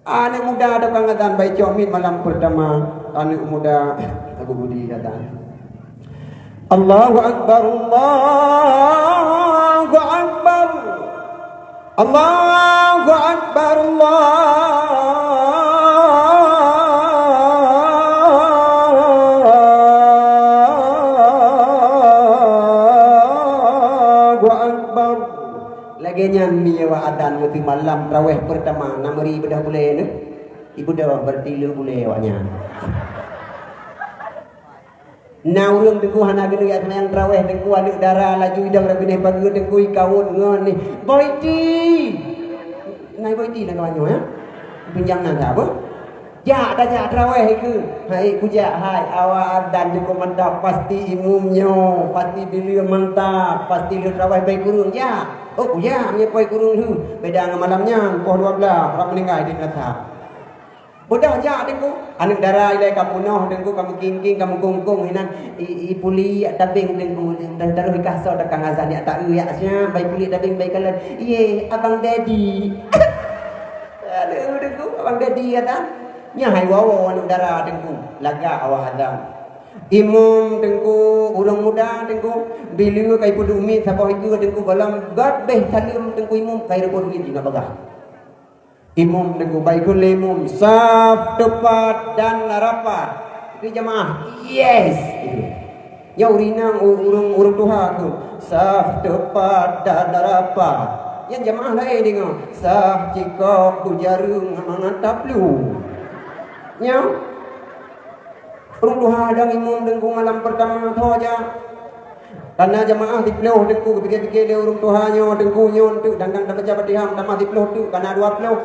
Aneuk muda tukang azan, baicok miet malam peurtama. Aneuk muda Abu Budi azan. Allahu Akbar, Allahu Akbar. Allahu Akbar, Allahu Akbar. Lagèe nyan mi awak azan meuseumalam traweh peurtama, na meuri beudôh bulèe nyoe. Ibeudôh beureuti lheueh bulèe awak nyan. Na ureueng Teungku hana geuneuk jak seumayang traweh Teungku, aneuk dara laju idong rot binéh pageue Teungku ikawon ngon ni, "Boiti!" Na Boiti na kawan nyoe, ya? Pinjam na sabe? Jak, tajak traweh ikeu. Hai kujak, hai, awak adan cukup mantap, pasti imum nyoe, pasti bileu mantap, pasti lheueh traweh bai kureueng, jak. Oh, kujak, meunyoe kureueng lheueh, beda ngon malam nyan, poh dua blah, rab meuninggai di meunasah. Beudôh jak Teungku. Aneuk dara ilèe ka peunoh Teungku, ka meukingking, ka meukongkong hinan. I, i pulik tabeng Teungku, dan taroh i kaso takang azan jak taeu jak siap, bai pulik tabeng bai kalon. Iye, Abang Dedi. Aduh, Teungku, Abang Dedi kata. Nyan hai woe-woe aneuk dara Teungku, lagak awak azan. Imum Teungku, ureueng muda Teungku, bileu kai peuduek miet saboh ikeu Teungku, gohlom göt beh saleuem Teungku imum, kai reubot miet jinoe bagah. Imum Teungku, baikon lé imum, saf teupat dan rapat. Itu jamaah, yes. Nyoe ureueng inong, u-, ureueng, ureueng tuha tu, saf teupat dan rapat. Nyan jamaah laén deungoe, saf cikok beujareueng mangat taplu. Nyoe. Ureueng tuha dang imum Teungku malam peurtama tho jak. Kana jamaah siploh Teungku, geupike-pike lé ureueng tuha nyoe Teungku, nyoe teuk dang-dang tabaca Fatihah, tamah siploh teuk, kana dua ploh.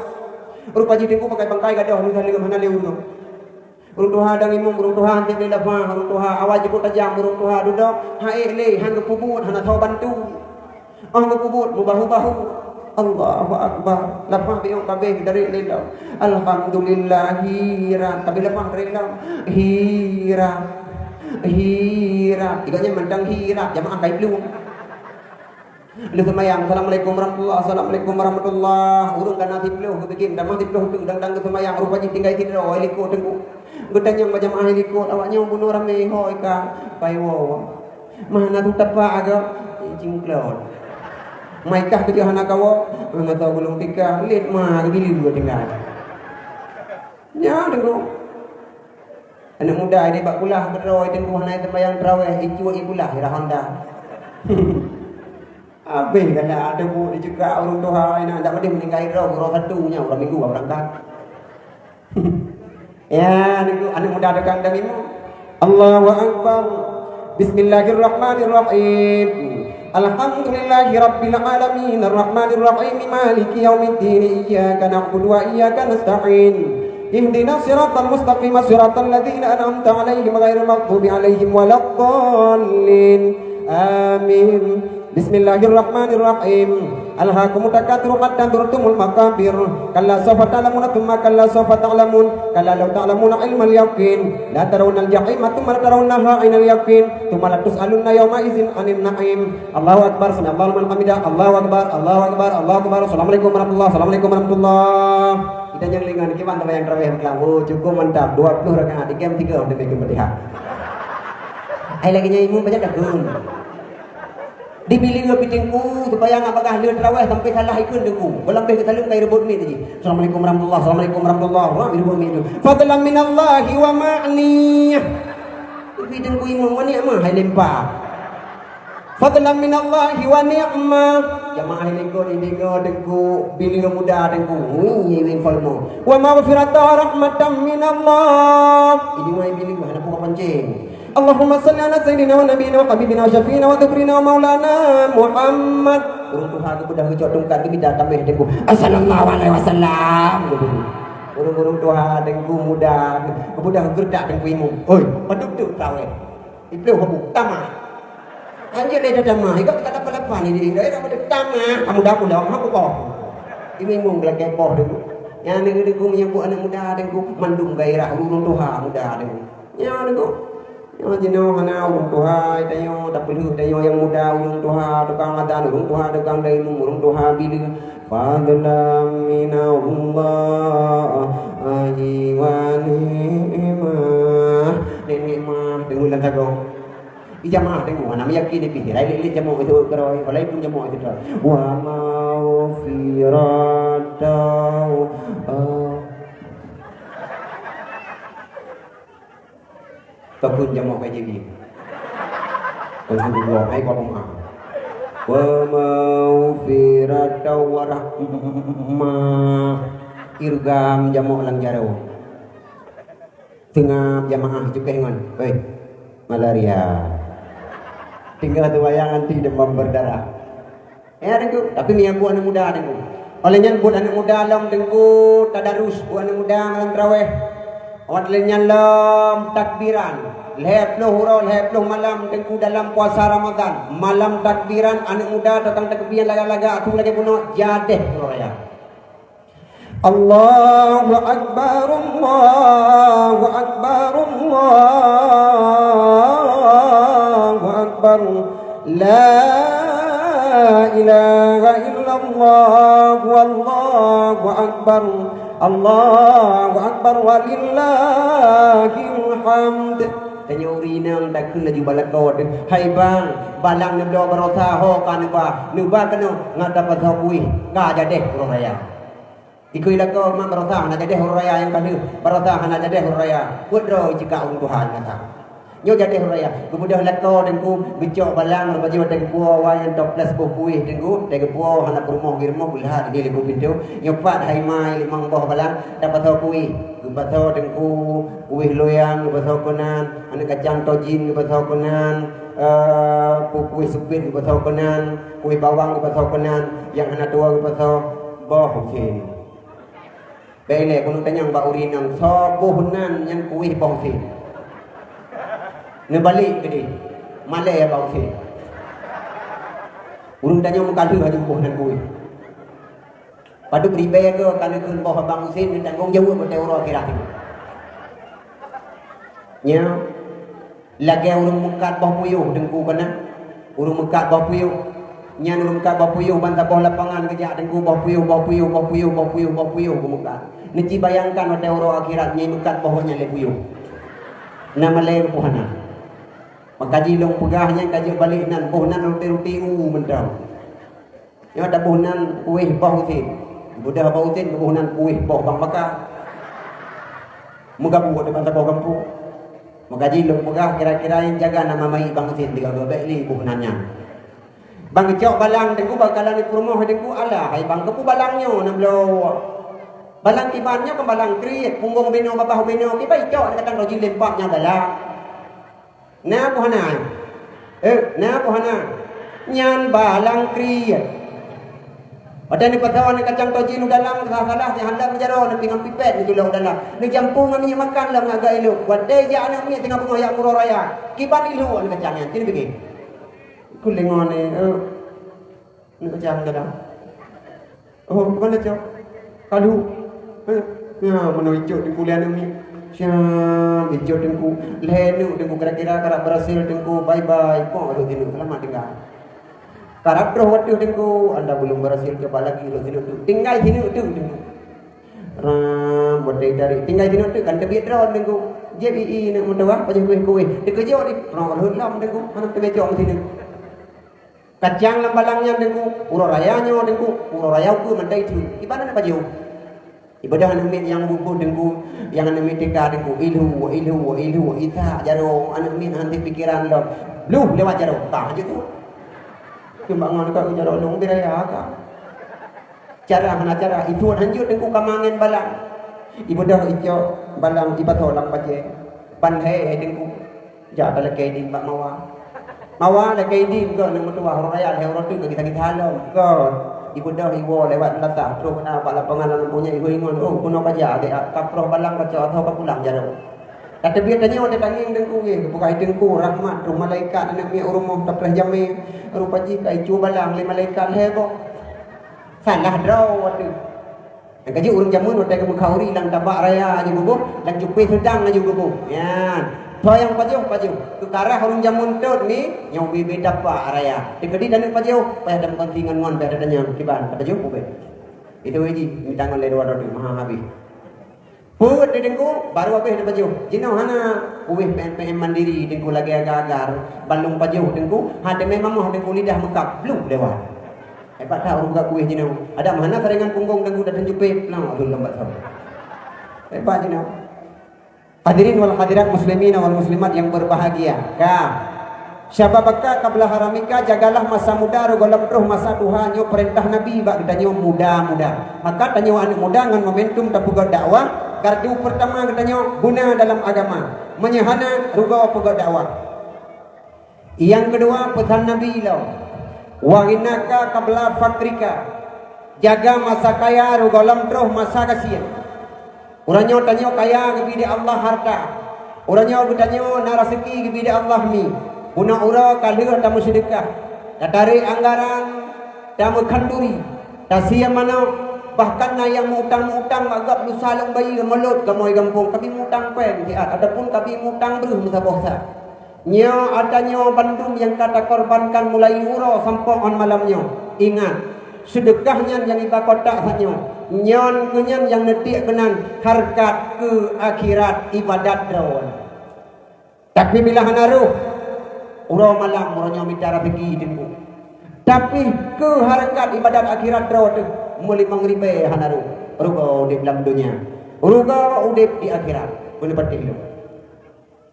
Rupa jih Teungku pakai bangkai gadôh, nyoe saleuem hana lé ureueng. Ureueng tuha dang imum, ureueng tuha hantom lé lafah, ureueng tuha awai jipôt tajam, ureueng tuha dudoe, han ék lé, han geupeubuet, hana soe bantu. Óh geupeubuet meubahu-bahu. Allahu Akbar. Lafah biôh kabeh dari lilom. Alhamdulillah, hira. Tapi lafah dari lilom. Hira. Hira. Ibaratnya mantong hira. Jamaah kai belum. Lheueh seumayang, "Assalamualaikum warahmatullah, assalamualaikum warahmatullah." Ureueng kana siploh geubikin, tamah siploh teuk dang-dang geuseumayang, rupa jih tinggai sidroe, likot Teungku. Geutanyong bak jamaah likot, "Awak nyoe bunoe ramé hôi ka?" Pai woe. Mah na tu tapak agak cingklot. Mai kah keu hana kawo, masa gulong tika, let ma geubilu dua tinggai. Nyan deungoe. Aneuk muda di bak kulah keudroe teungku hana sembahyang tarawih, icut i kulah i Honda. Habéh gata ada bu dicekak ureueng tuha inan, dak meudeh meuninggai droe, uroe satu nyan, uroe minggu berangkat. Ya, aneuk, aneuk muda tukang dan imum. Allahu Akbar. Bismillahirrahmanirrahim. Alhamdulillahi rabbil alamin, arrahmanirrahim, maliki yaumiddin, iyyaka na'budu wa iyyaka nasta'in. Ihdinas siratal mustaqim, siratal ladzina an'amta 'alaihim, ghairil maghdubi 'alaihim waladdallin. Amin. Bismillahirrahmanirrahim. Alhaakumut takatsur hatta zurtumul maqabir. Kalla sawfa ta'lamuna tsumma kalla sawfa ta'lamun. Kalla law ta'lamuna 'ilmal yaqin. La tarawunnal jahima tsumma la tarawunnaha 'ainal yaqin. Tsumma la tus'alunna yauma idzin 'anin na'im. Allahu Akbar, sami Allahu liman hamidah. Allahu Akbar, Allahu Akbar, Allahu Akbar. Assalamualaikum warahmatullah, Assalamualaikum warahmatullah. Kita nyang lingan kiban tabayang tarawih meulang. Oh, cukup mantap. Dua puluh rakaat. Ikem tiga untuk bikin Fatihah. Ai lagi nyan imum baca takun. Di bileue pih teungku, sembahyang ngon bagah le tarawih sampai salah ikheun teungku. Golom beh geusaleuem ka ireubot miet jih. Assalamualaikum warahmatullah, assalamualaikum warahmatullah. Wah, ireubot miet jih. Fadlan minallahi wa ma'niyah. Tapi teungku imum, wa ni'mah hai lempa. Fadlan minallahi wa ni'mah. Jamaah ini kau ni dengar teungku, bileue muda teungku. Wih, wih, wih, falmo. Wa maghfiratan wa rahmatan minallah. Ini wahai bileue, hana buka pancing. Allahumma salli ala sayyidina wa nabiyina wa habibina wa syafi'ina wa dhukrina wa maulana Muhammad. Ureueng tuha geubeudôh geucok tungkat geumita tameh teungku. Sallallahu alaihi wasallam. Ureueng-ureueng tuha teungku muda geubeudôh geureudak teungku imum. Oi, padub tu taweh. Iblih habu tamah. Anjir dah tamah. Ikut kata pelapan ini. Dah dah tamah. Kamu dah pulang. Aku kau. Imum geulakée poh teungku. Nyang teungku menyambut aneuk muda teungku mandum gairah ureueng tuha muda teungku. Nyoe lagoe. Nyoe jinoe hana ureueng tuha tanyoe, tapeulheueh tanyoe nyang muda, ureueng tuha tukang adan, ureueng tuha tukang daimum, ureueng tuha bileue. Fadlan minallah, aji wa ni'mah. Nenek mah, deungon lam sagoe. Ijamaah deungon, hana meuyakin pih. Rai lé-lé jamoe itu keuroi, walaupun jamoe itu keuroi. Wa maghfiratan. Takheun jamoe ka jadi. Alhamdulillah, hai kau pemaaf. Wa maghfiratan wa rahmah. Irgam jamoe lam jaroe. Teungab jamaah cukai ngon. Hei, malaria. Tinggal tu wayang nanti demam berdarah. Ya, Teungku. Tapi meunyo buet aneuk muda, Teungku. Oleh nyan, buet aneuk muda lom, Teungku, tadarus buet aneuk muda malam tarawih. Awak lé nyan lom takbiran. Lhèe ploh uroe, lhèe ploh malam, Teungku, dalam puasa Ramadan. Malam takbiran, aneuk muda tukang takbir lagak-lagak, aku lagèe bunoe, jadeh uroe raya. Allahu Akbar, Allahu Akbar, Allahu Akbar. La ilaha illallah, wallahu akbar. Allahu akbar walillahil hamd. Tanyoe ureueng inong takheun laju bak lakoe teuh, "Hai bang, balang neubloe baroesa ho ka neuba, neuba keunoe ngat tapasoe kueh, ka jadeh uroe raya." Ikui lakoe mak baroesa hana jadeh uroe raya nyang ka lheueh, baroesa hana jadeh uroe raya. Buet droe jikak ureueng tuha nyang gata. Nyoe jadeh uroe raya. Geubeudôh lakoe Teungku, geucok balang, geupajoh Teungku awai nyang toples boh kueh Teungku. Teungku hana peurumoh geurumoh, geulah di lé pintoe. Nyoe pat hai mai limong boh balang, tapasoe kueh. Geupasoe Teungku, kueh loyang geupasoe keunan, aneuk kacang tojin geupasoe keunan, eh, pu-, kueh seupet geupasoe keunan, kueh bawang geupasoe keunan, nyang hana tuwoe geupasoe boh usen. Bèk ilèe keuneuk tanyong bak ureueng inong, soe boh nan nyang kueh boh usen? Neubalek keudeh, malèe bak usen. Ureueng tanyong meukalheueh aju boh nan kueh. Padub ribèe keu ka neukheun boh abang usen neutanggong jaweueb watèe uroe akhirat. Nyoe. Lagèe ureueng meukat boh puyôh Teungku keunan. Ureueng meukat boh puyôh. Nyan ureueng meukat boh puyôh ban saboh lapangan geujak Teungku boh puyôh, boh puyôh, boh puyôh, boh puyôh, boh puyôh geumeukat. Neuci bayangkan watèe uroe akhirat nyan meukat boh nyan lé puyôh. Na malèe keuh hana. Maka jilong peugah nyan ka jeuet balek nan, boh nan ruti-ruti u mantong. Nyoe taboh nan kueh boh usin. Beudah boh usin, taboh nan kueh boh bang baka. Meugabu depan saboh gampông. Maka jilong peugah kira-kira nyang jaga nama mai bang usin tiga dua bek li boh nan nyan. Bang cok balang Teungku bakalan di peurumoh Teungku, alah hai bang, keupeue balang nyoe na bloe. Balang kiban nyoe kan balang kriet, punggong binoe babah binoe, kiban cok deungon tangan jileumpah nyan balang. Na peue hana? Eh, na peue hana? Nyan balang kriet. Watèe neupasoe aneuk kacang tojin u dalam, salah-salah sihandang jaroe, neupingan pipet neutulông u dalam. Neujampung ngon minyeuk makan lom ngon agak ilok. Watèe jak aneuk miet teungoh beungoh jak uroe raya. Kiban ilok aneuk kacang nyan, ci neupiké. Kuleng ngon, eh, Aneuk kacang dalam. Oh, keuman cok? Kalu. Eh, ya, meunoe icok Teungku lé aneuk miet. Siap, icok Teungku. Lhèe neuk Teungku, kira-kira karab berhasil Teungku. Bye bye. Pok lheueh sineuk, seulamat tinggai. Karab troh watèe Teungku, anda belum berhasil, coba lagi lheueh sineuk tu. Tinggai sineuk tu Teungku. Ram, watèe tarék. Tinggai sineuk tu, kan teubiet droe Teungku. Jieb i-i neuk meutuah, pajoh kueh-kueh. Teukeujot di, troh lheueh lom Teungku. Hana teubecok sineuk. Kacang lam balang nyan Teungku, uroe raya nyoe Teungku, uroe raya ukeue mantong itheun. Kiban aneuk pajoh. Ibadah aneuk miet nyang bubuih Teungku, nyang aneuk miet TK Teungku, ilhu, ilhu, ilhu, isak jaroe, aneuk miet hana pikeran lom. Bluh lewat jaroe, ka jeuet tu. Cuma ngon ka jaroe lôn di raya ka. Cara hana cara, itheun hanjeuet Teungku ka mangen balang. Ibadah icok balang ipasoe lam bajèe. Ban lhèe Teungku. Jak talakèe idin bak Mawa. Mawa lakèe idin keu aneuk meutuwah, ureueng raya lhèe uroe teuk ka gisa-gisa lom. Keu ibeudôh iwoe lewat meulatah, troh keunan bak lapangan lam punyueng ihôi ngon, "Oh, keunoe ka jak, dek, kaproh balang ka cok, asoe ka pulang jaroe." Ka teubiet tanyoe teutangieng Teungku ngieng, geupeugah Teungku rahmat, troh malaikat aneuk miet u rumoh tapreh jamé, rupa jih ka icue balang lé malaikat lhèe boh. Salah droe watèe. Nyang ka jeuet ureueng jameun watèe geumeukauri lam tabak raya laju geuboh, lam cupé seudang laju geuboh. Nyan. Soe nyang pajoh, pajoh. Keu karah ureueng jameun tot mi, nyoe ubé-ubé tabak raya. Teukeudi taneuk pajoh, payah tameukonsi ngon-ngon, payah tatanyong kiban, ka pajoh ubé. Itu jih, mita ngon lé dua droe maha habéh. Peuet di Teungku, baru habéh tapajoh. Jinoe hana, ubé P M P M mandiri Teungku lagèe agar-agar. Ban lôn pajoh Teungku, ha teumé mamoh Teungku lidah meukab, bluh lewat. Hebat that ureueng gak kueh jinoe. Adak meuhana saringan punggong Teungku datang jupet. Nah, tu lom bak saboh. Hebat jinoe. Hadirin wal hadirat muslimin wal muslimat yang berbahagia. Ka. Syababaka qabla haramika, jagalah masa muda, rugoe lom troh masa tuha, nyoe peurintah Nabi bak geutanyoe muda-muda. Maka tanyoe aneuk muda ngon momentum tapeugöt dakwah, gardu peurtama geutanyoe guna dalam agama. Meunyoe hana, rugoe peugöt dakwah. Nyang keudua, peusan Nabi ilôn, "Wa ghinaka qabla faqrika." Jaga masa kaya, rugoe lom troh masa gasien. Uroe nyoe tanyoe kaya geubri lé Allah harta. Uroe nyoe geutanyoe na raseuki geubri lé Allah mi. Bunoe uroe ka lheueh tameuseudeukah, tatarek anggaran, tameukhanduri, tasie manok, bahkan na nyang meu-utang-meu-utang bak gob lusa lôn bayeue mulod kamoe gampông, kabi meu-utang péng siat ataupun kabi meu-utang breuh meusaboh sa. Nyoe ata nyoe bandum nyang ka takorbankan mulai uroe sampoe ngon malam nyoe. Ingat, seudeukah nyan nyang iba kotak sa nyoe. Nyan keuh nyan nyang neutiek keunan hareukat keu akhirat ibadat droe. Tapi bila hana roh, uroe malam uroe nyoe mita raseuki Teungku. Tapi keu hareukat ibadat akhirat droe teuh meulimong ribèe hana roh. Rugoe udép lam donya. Rugoe udép di akhirat. Beuneupatéh lôn.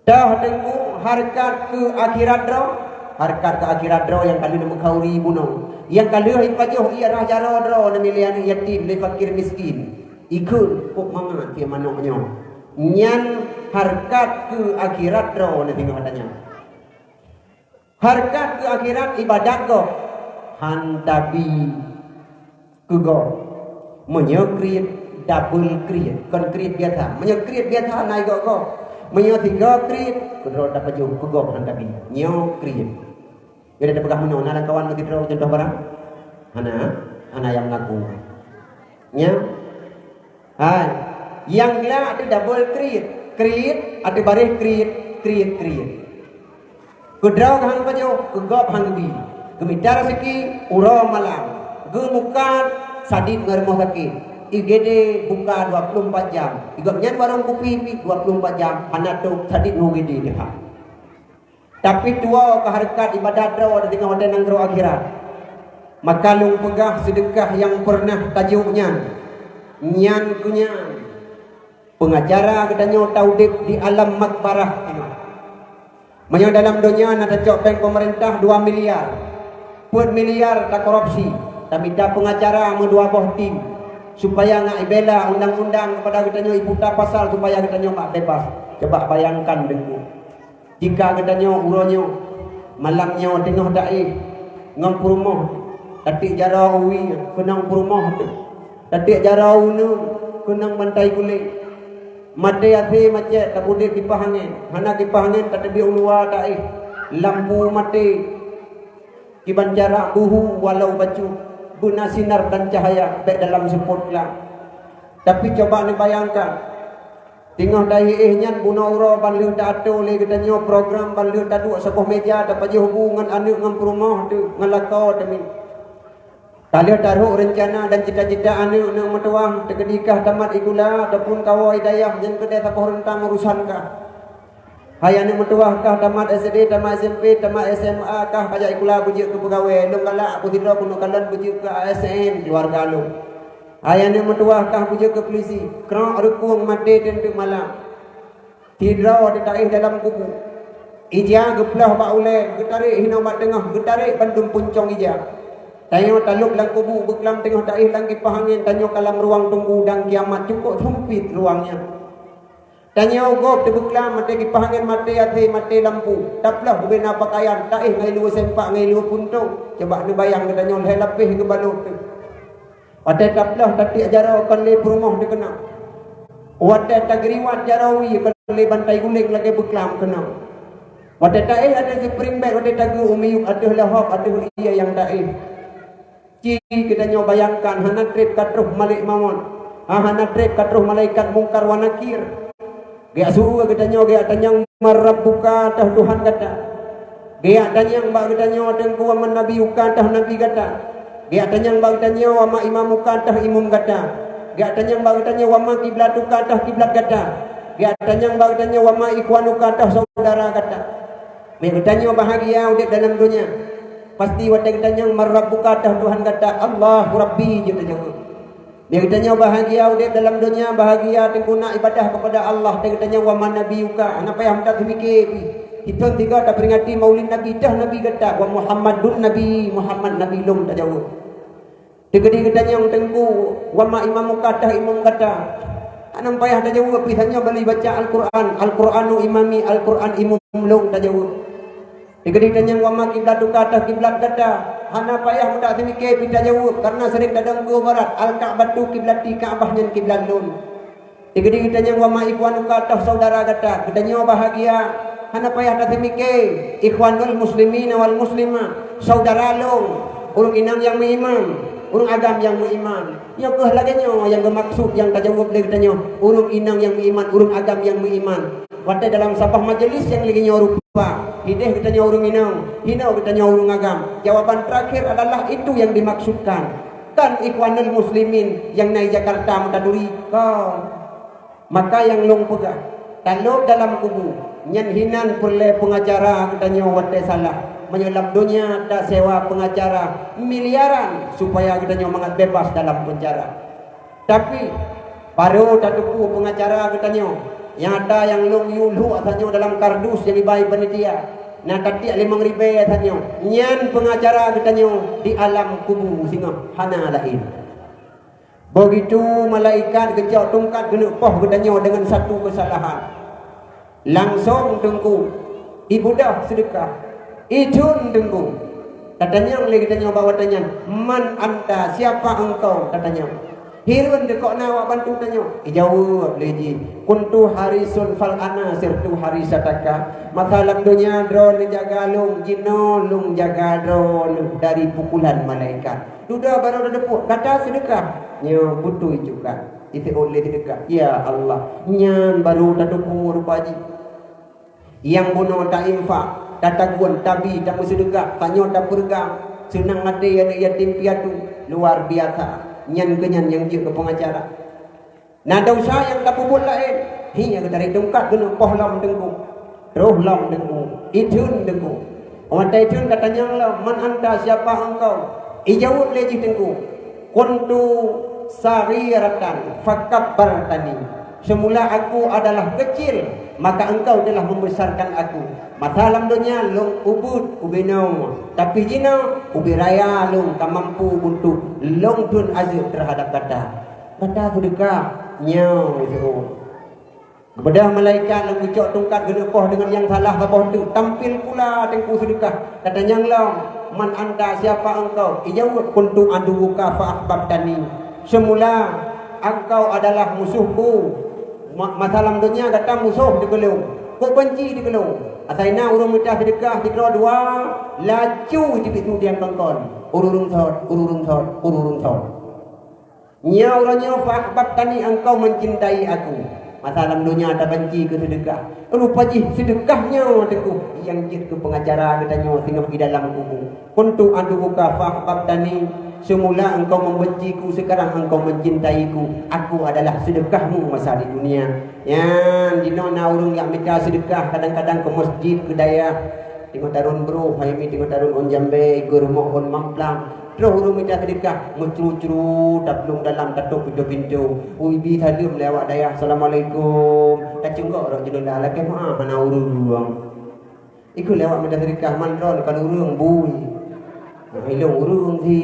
Toh Teungku, hareukat keu akhirat droe? Hareukat keu akhirat droe nyang ka lheueh neumeukauri bunoe. Nyang ka lheueh ipajoh ié rhah jaroe droe neumilée aneuk yatim lé fakir miskin. Ikheun kok mangat sie manok nyoe. Nyan hareukat keu akhirat droe neuh singoh tanyoe. Hareukat keu akhirat ibadat gob han tabi keu gob. Meunyoe kriet, double kriet, kon kriet biasa. Meunyoe kriet biasa na igob-gob. Meunyoe sigoe kriet, keudroe tapajoh keu gob han tabi. Nyoe kriet. Jadi tapeugah meunoe, na lam kawan meusidroe contoh barang? Hana, hana nyang mengaku. Nyoe Hai, nyang glak ateueh double kriet. Kriet, ateueh baréh kriet, kriet, kriet. Keudroe han pajoh, keu gob han geubi. Geumita raseuki, uroe malam. Geumukat, sadit ngon rumoh sakét. I G D buka dua puluh empat jam. I gobnyan warong kupi pih dua puluh empat jam, hana tôb, sadit ngon U G D teuhah. Tapi tuwoe ka hareukat ibadat droe di teungoh watée nanggroe akhirat. Maka lôn peugah seudeukah nyang peureunah tajok nyan, nyan keu nyan. Peungacara geutanyoe taudeb di alam makbarah nyoe. Meunyoe dalam donya na tacok péng peumeurintah dua miliar, peuet miliar takorupsi, tamita peungacara meudua boh tim, supaya ngat ibela undang-undang keupada geutanyoe, iputa pasal supaya geutanyoe mak bebas. Coba bayangkan deungoe. Jika geutanyoe uroe nyoe, malam nyoe teungoh taéh ngon peurumoh, tatiek jaroe u wie keunong peurumoh teuh, tatiek jaroe u neu keunong bantai guleng, maté asé macet tapeudeb kipah angén, hana kipah angén tateubiet u luwa taéh, lampu maté, kiban cara buhu walau bacut, beuna sinar dan cahaya bék dalam seupôt glam. Tapi coba neubayangkan, teungoh taéh nyan bunoe uroe ban lheueh taatur lé geutanyoe program ban lheueh taduek saboh méja tapajoh bu ngon aneuëk ngon peurumoh teuh ngon lakoe teuh. Ka lheueh tarhok reuncana dan cita-cita aneuëk ngon meutuwah teukeudi kah tamat sikula ataupun kawoe dayah nyan keudeh saboh reuntang urusan kah. Hai aneuëk meutuwah kah tamat S D, tamat S M P, tamat S M A kah kajak sikula beujeuet keu peugawée, lôn galak aku sidroe keuneuk kalon beujeuet keu A S N keuluwarga lôn. Hai aneuëk meutuwah kah beujeuet keu peulisi, krok reukueng maté teunteuk malam. Sidroe teutaéh dalam kubu. Ija geuploh bak ulée, geutarek hinoe bak teungoh, geutarek bandum puncong ija. Tanyoe talôb lam kubu beuklam teungoh taéh lam kipah angén, tanyoe ka lam ruang tunggu dan kiamat cukôp sumpit ruang nyan. Tanyoe gob teubeuklam maté kipah angén, maté asé, maté lampu, taploh bubena pakaian, taéh ngai luweue sempak ngai luweue puntông. Coba neubayang geutanyoe lhée lapéh geubalot teuh. Watée taploh tatiek jaroe kon lé peurumoh teuh keunong. Watée tageuriwat jaroe wie kon lé bantai guleng lagée beuklam keunong. Watée taéh ateueh siprieng bék, watée tageue u miyueb ateueh lohop ateueh ié nyang taéh. Ci geutanyoe bayangkan hana treb ka troh Malek Maut, ha, hana treb ka troh malaikat Mungkar wa Nakir. Geujak su geutanyoe, geujak tanyong man rabbuka, toh Tuhan gata. Geujak tanyong bak geutanyoe teungku wa man nabiyuka, toh nabi gata. Geujak tanyong bak geutanyoe wa ma imamuka, toh imum gata. Geujak tanyong bak geutanyoe wa ma kiblatuka, toh kiblat gata. Geujak tanyong bak geutanyoe wa ma ikhwanuka, toh saudara gata. Meutanyoe bahagia udeb dalam donya. Pasti watée geutanyong man rabbuka, toh Tuhan gata, Allahu Rabbi jeuet tajaweueb. Meutanyoe bahagia udeb dalam donya, bahagia teungku na ibadah kepada Allah, teugeutanyong wa man nabiyuka, hana payah meutat teumike pih. Sithon tiga taperingati Maulid Nabi, toh Nabi gata, wa Muhammadun Nabi, Muhammad Nabi lôn tajaweueb. Teukeudi geutanyong teungku, wa ma imamuka, toh imum gata. Hana payah tajaweueb pih, tanyoe bali baca Al-Quran, Al-Quranu imami, Al-Quran imum lôn tajaweueb. Teukeudi tanyong wa ma kiblatuka, toh kiblat gata. Hana payah meudak teumike pih tajaweueb, karena sering tadong geuh barat, Al-Ka'batu kiblati, Ka'bah nyan kiblat lôn. Teukeudi geutanyong wa ma ikhwanuka, toh saudara gata, geutanyoe bahagia. Hana payah tateumike, ikhwanul muslimina wal muslimat, saudara lôn, ureuëng inong nyang meuiman, ureuëng agam nyang meuiman. Nyoe kheueh lagée nyoe nyang geumaksud nyang tajaweueb lé geutanyoe, ureuëng inong nyang meuiman, ureuëng agam nyang meuiman. Watée dalam saboh majelis nyang lagée nyoe rupa, hideh geutanyoe ureuëng inong, hinoe geutanyoe ureuëng agam. Jawaban terakhir adalah itu yang dimaksudkan. Kan ikhwanul muslimin nyang na i Jakarta meutaturi? Kon. Maka nyang lôn peugah, talôb dalam kubu, nyan hinan peureulée peungacara geutanyoe watée salah. Meunyoe lam donya tasewa peungacara miliaran supaya geutanyoe mangat bebas dalam peunjara. Tapi, barô tateupeue peungacara geutanyoe, nyang ata nyang lôn yue lhok tanyoe dalam kardus nyang ibai panitia, na tatiek limong ribée tanyoe, nyan peungacara geutanyoe di alam kubu singoh, hana laén. Begitu malaikat geucok tungkat geuneuk poh geutanyoe deungon satu keusalahan. Langsong teungku, ibeudôh seudeukah. Ithon teungku. Tatanyong lé geutanyoe bak watée nyan, "Man anta, siapa engkau?" tatanyong. Hireuen teuh kok na awak bantu tanyoe. Ijaweueb lé jih, "Kuntu harisun fal ana sirtu harisataka." Masa lam donya droeneuh jaga lôn, jinoe lôn jaga droeneuh dari pukulan malaikat. Dudoe barô tateupeue, gata seudeukah. Nyoe beutôi juga. Iteuôt lé seudeukah. Ya Allah, nyan barô tateupeue rupa jih. Nyang bunoe tainfak, tatagun, tabi, tameuseudeukah, tanyoe tapeureugam, seunang até aneuëk yatim piatu, luar biasa. Nyan keuh nyan nyang jeuet keu peungacara. Na desya nyang tapeubuet laén, hi nyang geutarek tungkat keuneuk poh lom teungku. Troh lom Teungku, itheun Teungku. Watèe itheun ka tanyong lom, "Man anta, siapa engkau?" Ijaweueb lé jih Teungku, "Kuntu saghiratan fakabbartani." Semula aku adalah kecil, maka engkau telah membesarkan aku. Masa lam donya lôn ubit ubinoe, tapi jinoe ubit raya lôn ka mampu untuk lôn theun azeub terhadap gata. Gata seudeukah, nyoe seuôt. Geubeudôh malaikat lom geucok tungkat geuneuk poh deungon nyang salah saboh teuk, tampil pula Teungku seudeukah. Ka tanyong lom, "Man anta, siapa engkau?" Ijaweueb, "Kuntu aduwwuka fa ahbabtani." Semula engkau adalah musuhku. Ma-, masa lam donya gata musoh dikeue lôn, kok banci dikeue lôn. Asai na ureueng mita seudeukah sidroe dua, laju jiteubiet su dian bangkon. Ureueng sot, ureueng sot, ureueng sot. Nyoe uroe nyoe fa ahbabtani, engkau mencintai aku. Masa lam donya tabanci keu seudeukah. Rupa jih seudeukah nyoe Teungku nyang jeuet keu pengacara geutanyoe singoh di dalam kubu. Kuntu aduwwuka fa ahbabtani, semula engkau membenciku, sekarang engkau mencintaiku. Aku adalah seudeukahmu masa di dunia. Nyan, jinoe na ureueng jak mita seudeukah, kadang-kadang keu masjid, keu dayah. Teungoh tarôn broh, hai mi teungoh tarôn ôn jambé, ikeue rumoh ôn mamplam. Troh ureueng mita seudeukah, meucru-cru, taplueng dalam, tatôp pintoe-pintoe. Ui, bi saleuem lé awak dayah, "Assalamualaikum." Tacunggok rot jeuneula, lakèe meu'ah hana ureueng. Ikeue lé awak mita seudeukah, man droeneuh kon ureueng, bui. Nah, ilôn ureueng si.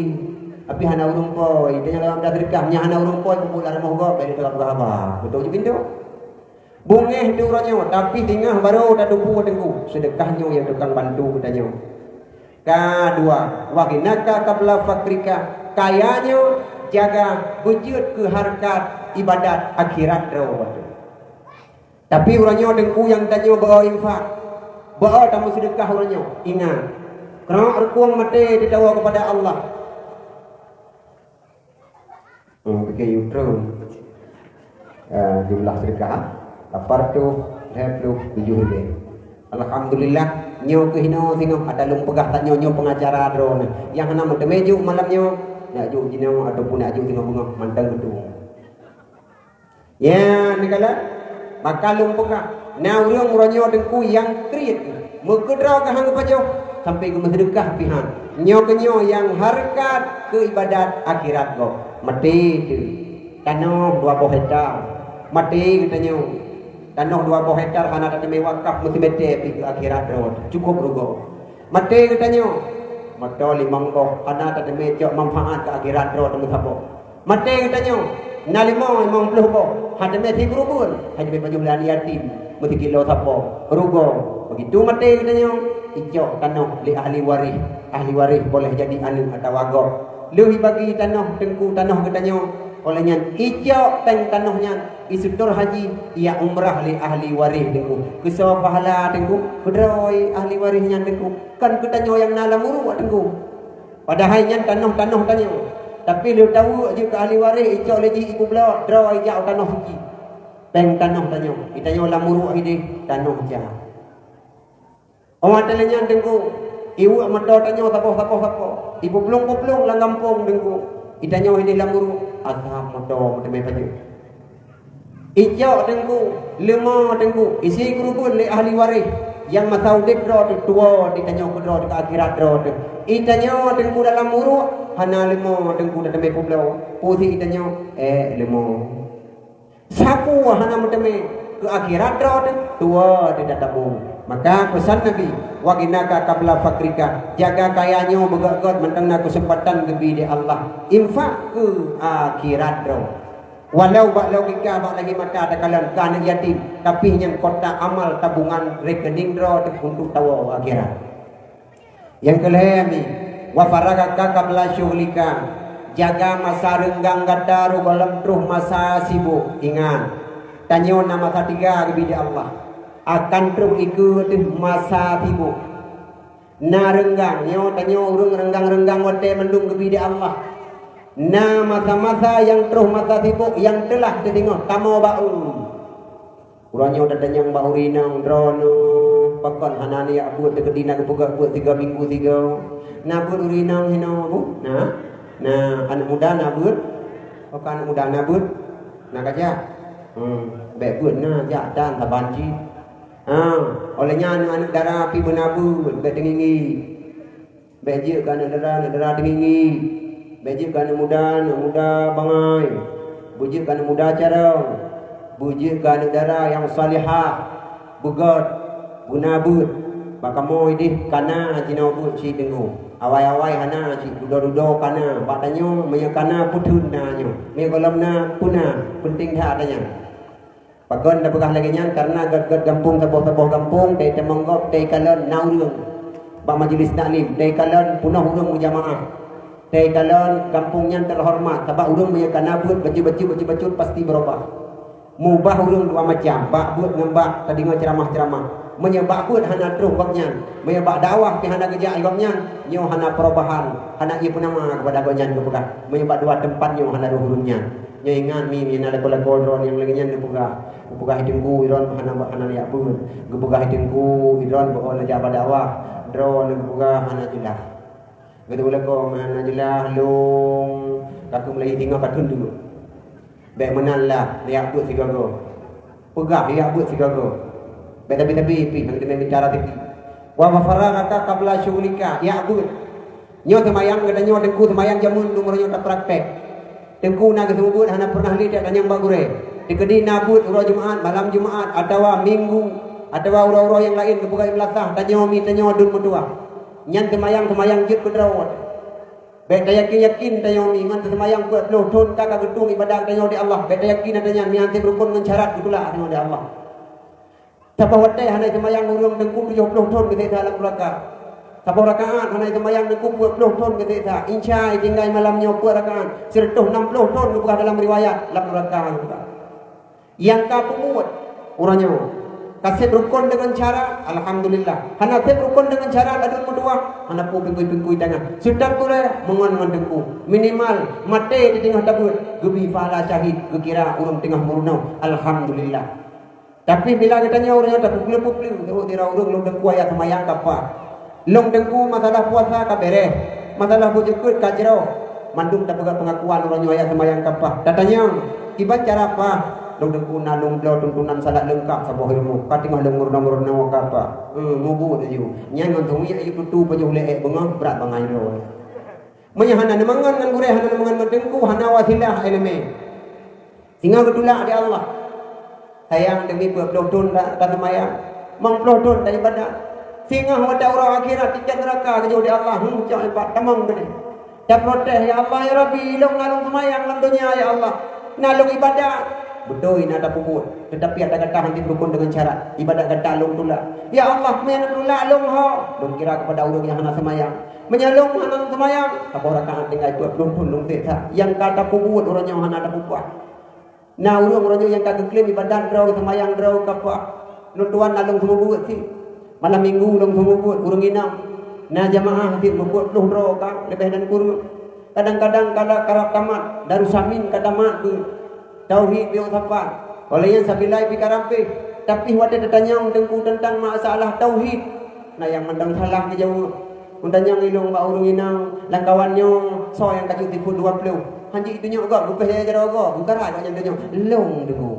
Tapi hana ureueng pôi. Tanyong lé awak mita seudeukah, nyan hana ureueng pôi, peubuet lam rumoh gob, bèk lé teuka peugah haba. Beutôi ju pintoe. Beungéh di uroe nyoe, tapi singoh barô tateupeue Teungku, seudeukah nyoe nyang tukang bantu geutanyoe. Ka dua, wa ghinaka qabla faqrika, kaya nyoe jaga beujeuet keu hareukat ibadat akhirat droe. Tapi uroe nyoe Teungku nyang tanyoe beu infak, beu tameuseudeukah uroe nyoe. Ingat, keunong reukueng maté teudawa keupada Allah. Hmm, pike yue treun. Eh, jumlah seudeukah, lapan reutôh lhèe plôh tujôh ribèe. Alhamdulillah, nyoe keuh inoe singoh ata lôn peugah tanyoe nyoe pengacara droeneuh. Nyang hana meuteumé jok malam nyoe, neujok jinoe ataupun neujok singoh beungoh mantong beutôi. Ya, neukalon. Maka lôn peugah, na ureueng uroe nyoe Teungku nyang kriet, meukeudroe keu han geupajoh, sampoe geumeuseudeukah pih han. Nyoe keuh nyoe nyang hareukat keu ibadat akhirat gob. Maté teuh. Tanoh dua boh hektar. Maté geutanyoe. Tanoh dua boh hektar hana tateumé wakaf meusimeté pih keu akhirat droe. Cukôp rugoe. Maté geutanyoe, moto limong boh, hana tateumé cok manfaat keu akhirat droe teumeusaboh. Maté geutanyoe, na limo, limong plôh boh, hana teumé sikeureubeuen, hana teumé pajoh lé aneuk yatim, meusikilo sapo, rugoe. Begitu maté geutanyoe, icok tanoh lé ahli waréh, ahli waréh boleh jadi aneuk atawa gob. Lheueh ibagi tanoh Teungku, tanoh geutanyoe, óh lheueh nyan icok péng tanoh nyan, iseutôt haji, ijak umrah lé ahli waréh Teungku. Keusoe pahala Teungku? Keudroe ahli waréh nyan Teungku. Kon keu tanyoe nyang na lam uruek Teungku. Padahai nyan tanoh-tanoh tanyoe. Tapi lheueh taweuek jeuet keu ahli waréh, icok lé jih ipeubloe, droe ijak u tanoh suci. Péng tanoh tanyoe, geutanyoe lam uruek idéh, tanoh jak. Óh watèe lheueh nyan Teungku, iweuek moto tanyoe saboh-saboh sapo. Ipeuplueng-peuplueng lam gampông Teungku. Geutanyoe idéh lam uruek, asam moto meuteumé pajoh. Icok Teungku, leumo Teungku, isikeureubeuen lé ahli waréh nyang masa udép droe teuh tuwoe di tanyoe keudroe di akhirat droe teuh. Itanyoe Teungku dalam uruek, hana leumo Teungku tateumé peubloe. Peue si itanyoe, ék leumo. Sapeue hana meuteumé keu akhirat droe teuh, tuwoe di tatabong. Maka peusan Nabi, "Wa ghinaka qabla faqrika," jaga kaya nyoe beugöt-göt mantong na keuseumpatan geubri lé Allah. Infak keu akhirat droe. Walau bak logika, bak lagèe mata takalon keu aneuk yatim, tapi nyan kotak amal tabungan rekening droe teuh untuk tawoe akhirat. Nyang keulhèe mi, "Wa faragaka qabla syughlika," jaga masa reunggang gata rot gohlom troh masa sibok. Ingat, tanyoe na masa tiga geubri lé Allah. Akan troh ikeue teuh masa sibok. Na reunggang, nyoe tanyoe ureueng reunggang-reunggang watèe mandum geubri lé Allah. Na masa-masa nyang troh masa sibok nyang teulah teudeungoe, kamoe bak u. Uroe nyoe tatanyong bak ureueng inong, "Droeneuh, pakon hana neujak beuet, teukeudi na geupeugah beuet tiga minggu sigoe? Na beuet ureueng inong hinoe, Bu? Na? Na aneuk muda na beuet? Pakon aneuk muda na beuet? Na kajak? Hmm, bèk beuet na, jak tan saban cit." Ha, óh lheueh nyan aneuk-aneuk dara pih beuna beuet, bèk teungieng-ngieng. Bèk jeuet keu aneuk dara, aneuk dara teungieng-ngieng. Bèk jeuet keu aneuk muda, aneuk muda bangai. Beujeuet keu aneuk muda carông. Beujeuet keu aneuk dara nyang salihah. Beugöt, beuna beuet. Bak kamoe idéh kana jinoe beuet cit deungoe. Awai-awai hana cit, dudoe-dudoe kana. Bak tanyoe meunyoe kana peutheun na nyoe. Meunyoe gohlom na peue na, peunteng that tanyoe. Pakon tapeugah lagèe nyan? Kareuna göt-göt gampông, saboh-saboh gampông, teuh tamong gob, teuh kalon na ureueng bak majlis taklim, teuh kalon peunoh ureueng meujamaah, teuh kalon gampông nyan teuhoreumat, sabab ureueng meunyoe kana beuet bacut-bacut, bacut-bacut, pasti beurubah. Mubah ureueng dua macam, bak beuet ngon bak tadeungoe ceuramah-ceuramah. Meunyoe bak beuet hana troh gobnyan, meunyoe bak dakwah pih hana geujak gobnyan, nyoe hana perubahan, hana ié peunama keupada gobnyan geupeugah. Meunyoe bak dua teumpat nyoe hana troh ureueng nyan. Nyoe ingat mi, mi na lakoe-lakoe droe nyang lagèe nyan geupeugah. Geupeugah teungku droe hana, hana jak beuet. Geupeugah teungku droe bak na jak bak dakwah. Droe geupeugah hana jeulaih. Geupeugah lakoe hana jeulaih lôn. Ka keumeulayi singoh ka teunduk. Bèk meunan lah, jak beuet sigoe-goe. Peugah jak beuet sigoe-goe. Bèk tapi-tapi pih, bèk teumé bicara tapi. Wa faragaka qabla syughlika, jak beuet. Nyoe seumayang geutanyoe teungku seumayang jameun lôn meunyoe tapraktek. Teungku na geuseumeubeuet hana pernah lé tanyong bak gurèe. Teukeudi na beuet uroe Jumat, malam Jumat, atawa Minggu, atawa uroe-uroe nyang laén geupeugah Imeulasah, tanyoe mi tanyoe dum meutuah. Nyan seumayang-seumayang jeuet keudroe. Bèk tayakin-yakin tanyoe mi ngon seumayang peuet ploh thon ka, ka geutueng ibadat tanyoe di Allah. Bèk tayakin ata nyan, mi han sép rukon ngon syarat geutulak tanyoe di Allah. Saboh watèe hana seumayang ureueng teungku tujoh ploh thon geuseksa lam nuraka. Saboh rakaat hana seumayang teungku peuet ploh thon geuseksa. Insya tinggai malam nyoe peuet rakaat, sireutôh nam ploh thon geupeugah dalam riwayat lam nuraka. Nyang ka peubuet uroe nyoe, ka sép rukon deungon syarat, alhamdulillah. Hana sép rukon deungon syarat, ladôm meutuah, hana peue pingkui-pingkui tangan. Seutôt gurèe meungon ngon teungku. Minimal maté di teungoh tabeuet, geubi pahala syahid, geukira ureueng teungoh meurunoe, alhamdulillah. Tapi bila geutanyoe ureueng nyoe tapeupleu-peupleue, teuôt sira ureueng lôn teungku ayat seumayang ka paih. Lôn teungku masalah puasa ka bèrèh, masalah beujeukeut ka jroh. Mandum tapeugah peungakuan uroe nyoe ayat seumayang ka paih. Tatanyong, kiban cara paih? Lôn teungku na lôn bloe tuntunan salat leungkap saboh ilmu. Ka teungoh lôn meurunoe-meurunoe ka paih. Hmm, mubuet laju. Nyan ngon seumiek laju tutu pajoh lé ék beungoh brat bangai droe. Meunyoe hana neumangat ngon gurèe, hana neumangat ngon teungku, hana wasilah ileumèe. Singoh geutulak di Allah. Sayang, demi peuet ploh thon ta-, taseumayang, limong ploh thon taibadat. Singoh watèe uroe akhirat, tiket neuraka geujok di Allah, hmm, cok ipat tamong keudeh. Taprotes, "Ya Allah, ya Rabbi, ilôn na lôn seumayang lam donya, ya Allah. Na lôn ibadat." Beutôi na tapeubuet, teutapi ata gata han sép rukon deungon syarat. Ibadat gata lôn tulak. "Ya Allah, meunyoe neutulak lôn ho?" Lôn kira keupada ureueng nyang hana seumayang. "Meunyoe lôn hana seumayang, saboh rakaat tinggai peuet ploh thon lôn seksa." Nyang ka tapeubuet uroe nyoe hana tapeubuet. Na ureueng-ureueng nyang ka geuklaim ibadat droe, seumayang droe ka paih. Lôn tuan na lôn seumeubeuet cit. Malam minggu lôn seumeubeuet ureueng inong. Na jamaah cit meubeuet ploh droe ka leubeh dan kureueng. Kadang-kadang ka karab tamat, Darussamin ka tamat beuet. Tauhid pih sapat. Óh lheueh nyan Sabilai pih ka rampéh. Tapi watèe tatanyong teungku teuntang masalah tauhid, na nyang mantong salah geujaweueb. Meutanyong ilôn bak ureueng inong, lam kawan nyoe, soe nyang ka jeuet sifeuet dua ploh? Han jeuet itunyok gob, geupèh jaroe gob, geukarat gobnyan tanyong, "Lôn teungku."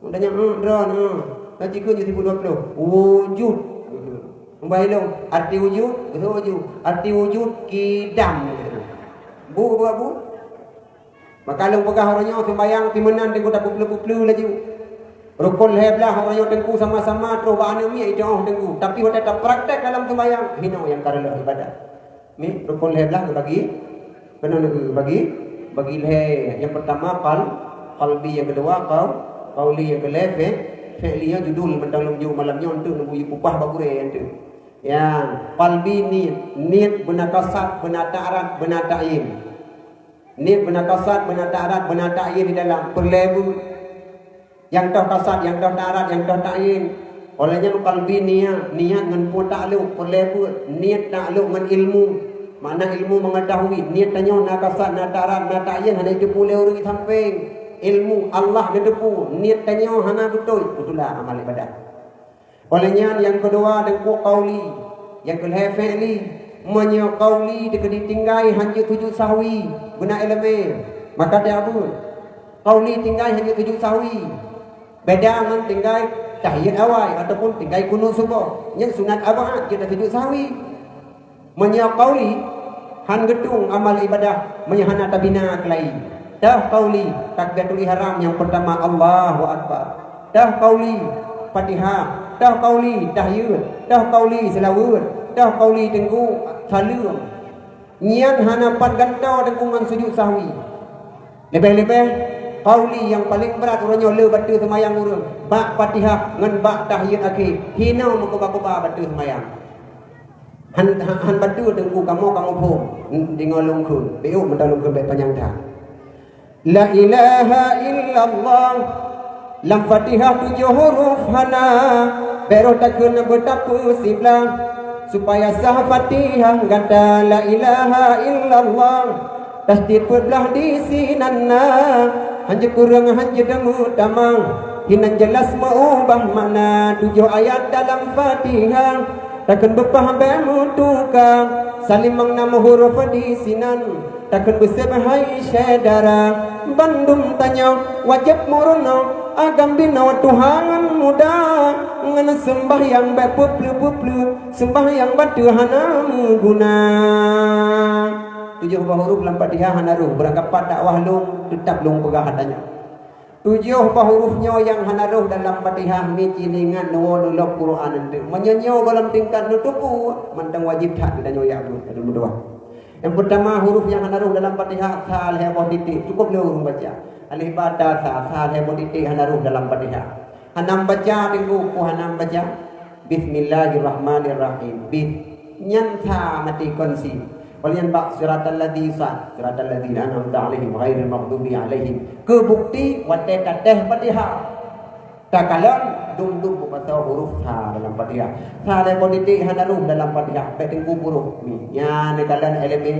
Meutanyong, "Hmm, droeneuh, na jikheun jeuet sifeuet dua ploh?" "Wujud." Meubahi lôn, "Arti wujud?" "Geuseuôt wujud." "Arti wujud kidam." Bu, bu, bu. Maka lôn peugah uroe nyoe seumayang pih meunan teungku tapeupleu-peupleue laju. Rukon lhèe blaih uroe nyoe teungku sama-sama troh bak aneuk miet itoh teungku. Tapi watèe tapraktek dalam seumayang, hinoe nyang ka reuloh ibadat. Ni, rukon lhèe blaih geubagi, keunoe geubagi, bagi lhèe. Nyang peurtama qal-, qalbi, nyang keudua qau-, qauli, nyang keulhèe fi-, fi'li. Nyoe judul mantong lôn jok malam nyoe, eunteuk neubri peupah bak gurèe eunteuk. Ya, qalbi niet, niet beuna kasad, beuna ta'rad, beuna ta'yin. Niet beuna kasad, beuna ta'rad, beuna ta'yin di dalam, peureulèe beuet. Nyang toh kasad, nyang toh ta'rad, nyang toh ta'yin. Óh lheueh nyan qalbi niet, niet ngon peue taklok, peureulèe beuet. Niet taklok ngon ilmu. Makna ilmu mengetahui, niet tanyoe na kasad, na ta'rad, na ta'yin, hana jiteupeue lé ureueng sampéng. Ilmu Allah neuteupeue, niet tanyoe hana beutôi, beutôi lah amal ibadat. Óh lheueh nyan nyang keudua teungku qauli, nyang keulhèe fi'li. Meunyoe qauli teukeudi tinggai han jeuet sujud sahwi, beuna ileumèe, maka teuabeuet. Qauli tinggai han jeuet sujud sahwi, beda ngon tinggai Tahiyat awai ataupun tinggai kunut suboh. Nyan sunat ab'ad, jeuet tasujud sahwi. Meunyoe qauli, han geutung amal ibadah meunyoe hana tabina keulayi. Teuh qauli, takbiratul ihram nyang peurtama, Allahu Akbar. Teuh qauli, Fatihah. Teuh qauli, tahiyat. Teuh qauli, seulaweuet. Teuh qauli, teungku, saleuem. Nyan hana pat gantoe teungku ngon sujud sahwi. Leubeh-leubeh, qauli nyang paleng brat uroe nyoe le bateue seumayang ureuëng, bak Fatihah ngon bak tahiyat akhé, hinoe meukuba-kuba bateue seumayang. Han, han, han bateue teungku kamoe ka muphom, deungoe lôn kheun, bék meuta lôn kheun bék panyang that. La ilaha illallah. Lam Fatihah tujoh huruf hana, bék roh takheun beutapeue siblah. Supaya sah Fatihah gata la ilaha illallah. Tasdid peuet blah di sinan na, hanjeuet kureueng hanjeuet meutamah, hinan jeulaih meuubah makna tujoh ayat dalam Fatihah. Takheun beupah bék meutuka, salimong nam huruf di sinan. Takheun beuseb hai syedara, bandum tanyoe wajéb meurunoe, agam binoe tuha ngon muda, ngon seumbahyang bék peuplu-peuplu, seumbahyang bateue hana meuguna. Tujoh boh huruf lam Fatihah hana roh, beurangkapat dakwah lôn, teutab lôn peugah ata nyoe. Tujoh boh huruf nyoe nyang hana roh dalam Fatihah, mi ci neuingat neuwoe neulok Quran eunteuk. Meunyoe nyoe gohlom tingkat neuteupeue, mantong wajéb that geutanyoe jak beuet, lôn meudoá. Nyang peurtama huruf nyang hana roh dalam Fatihah, sa lhée boh titik, cukôp lé ureuëng baca. Alif ba ta sa, sa lhée boh titik hana roh dalam Fatihah. Hana baca teungku, peue hana baca? Bismillahirrahmanirrahim. Bis. Nyan sa maté kon si. Oleh nyan bak siratal ladzi sa, siratal ladzina an'amta 'alaihim ghairil maghdubi 'alaihim. Keu bukti watée tatéh Fatihah. Takalon dum-dum beupasoe huruf sa dalam Fatihah. Sa lhée boh titik hana roh dalam Fatihah. Bék teungku peuruh. Nyan neukalon ileumé.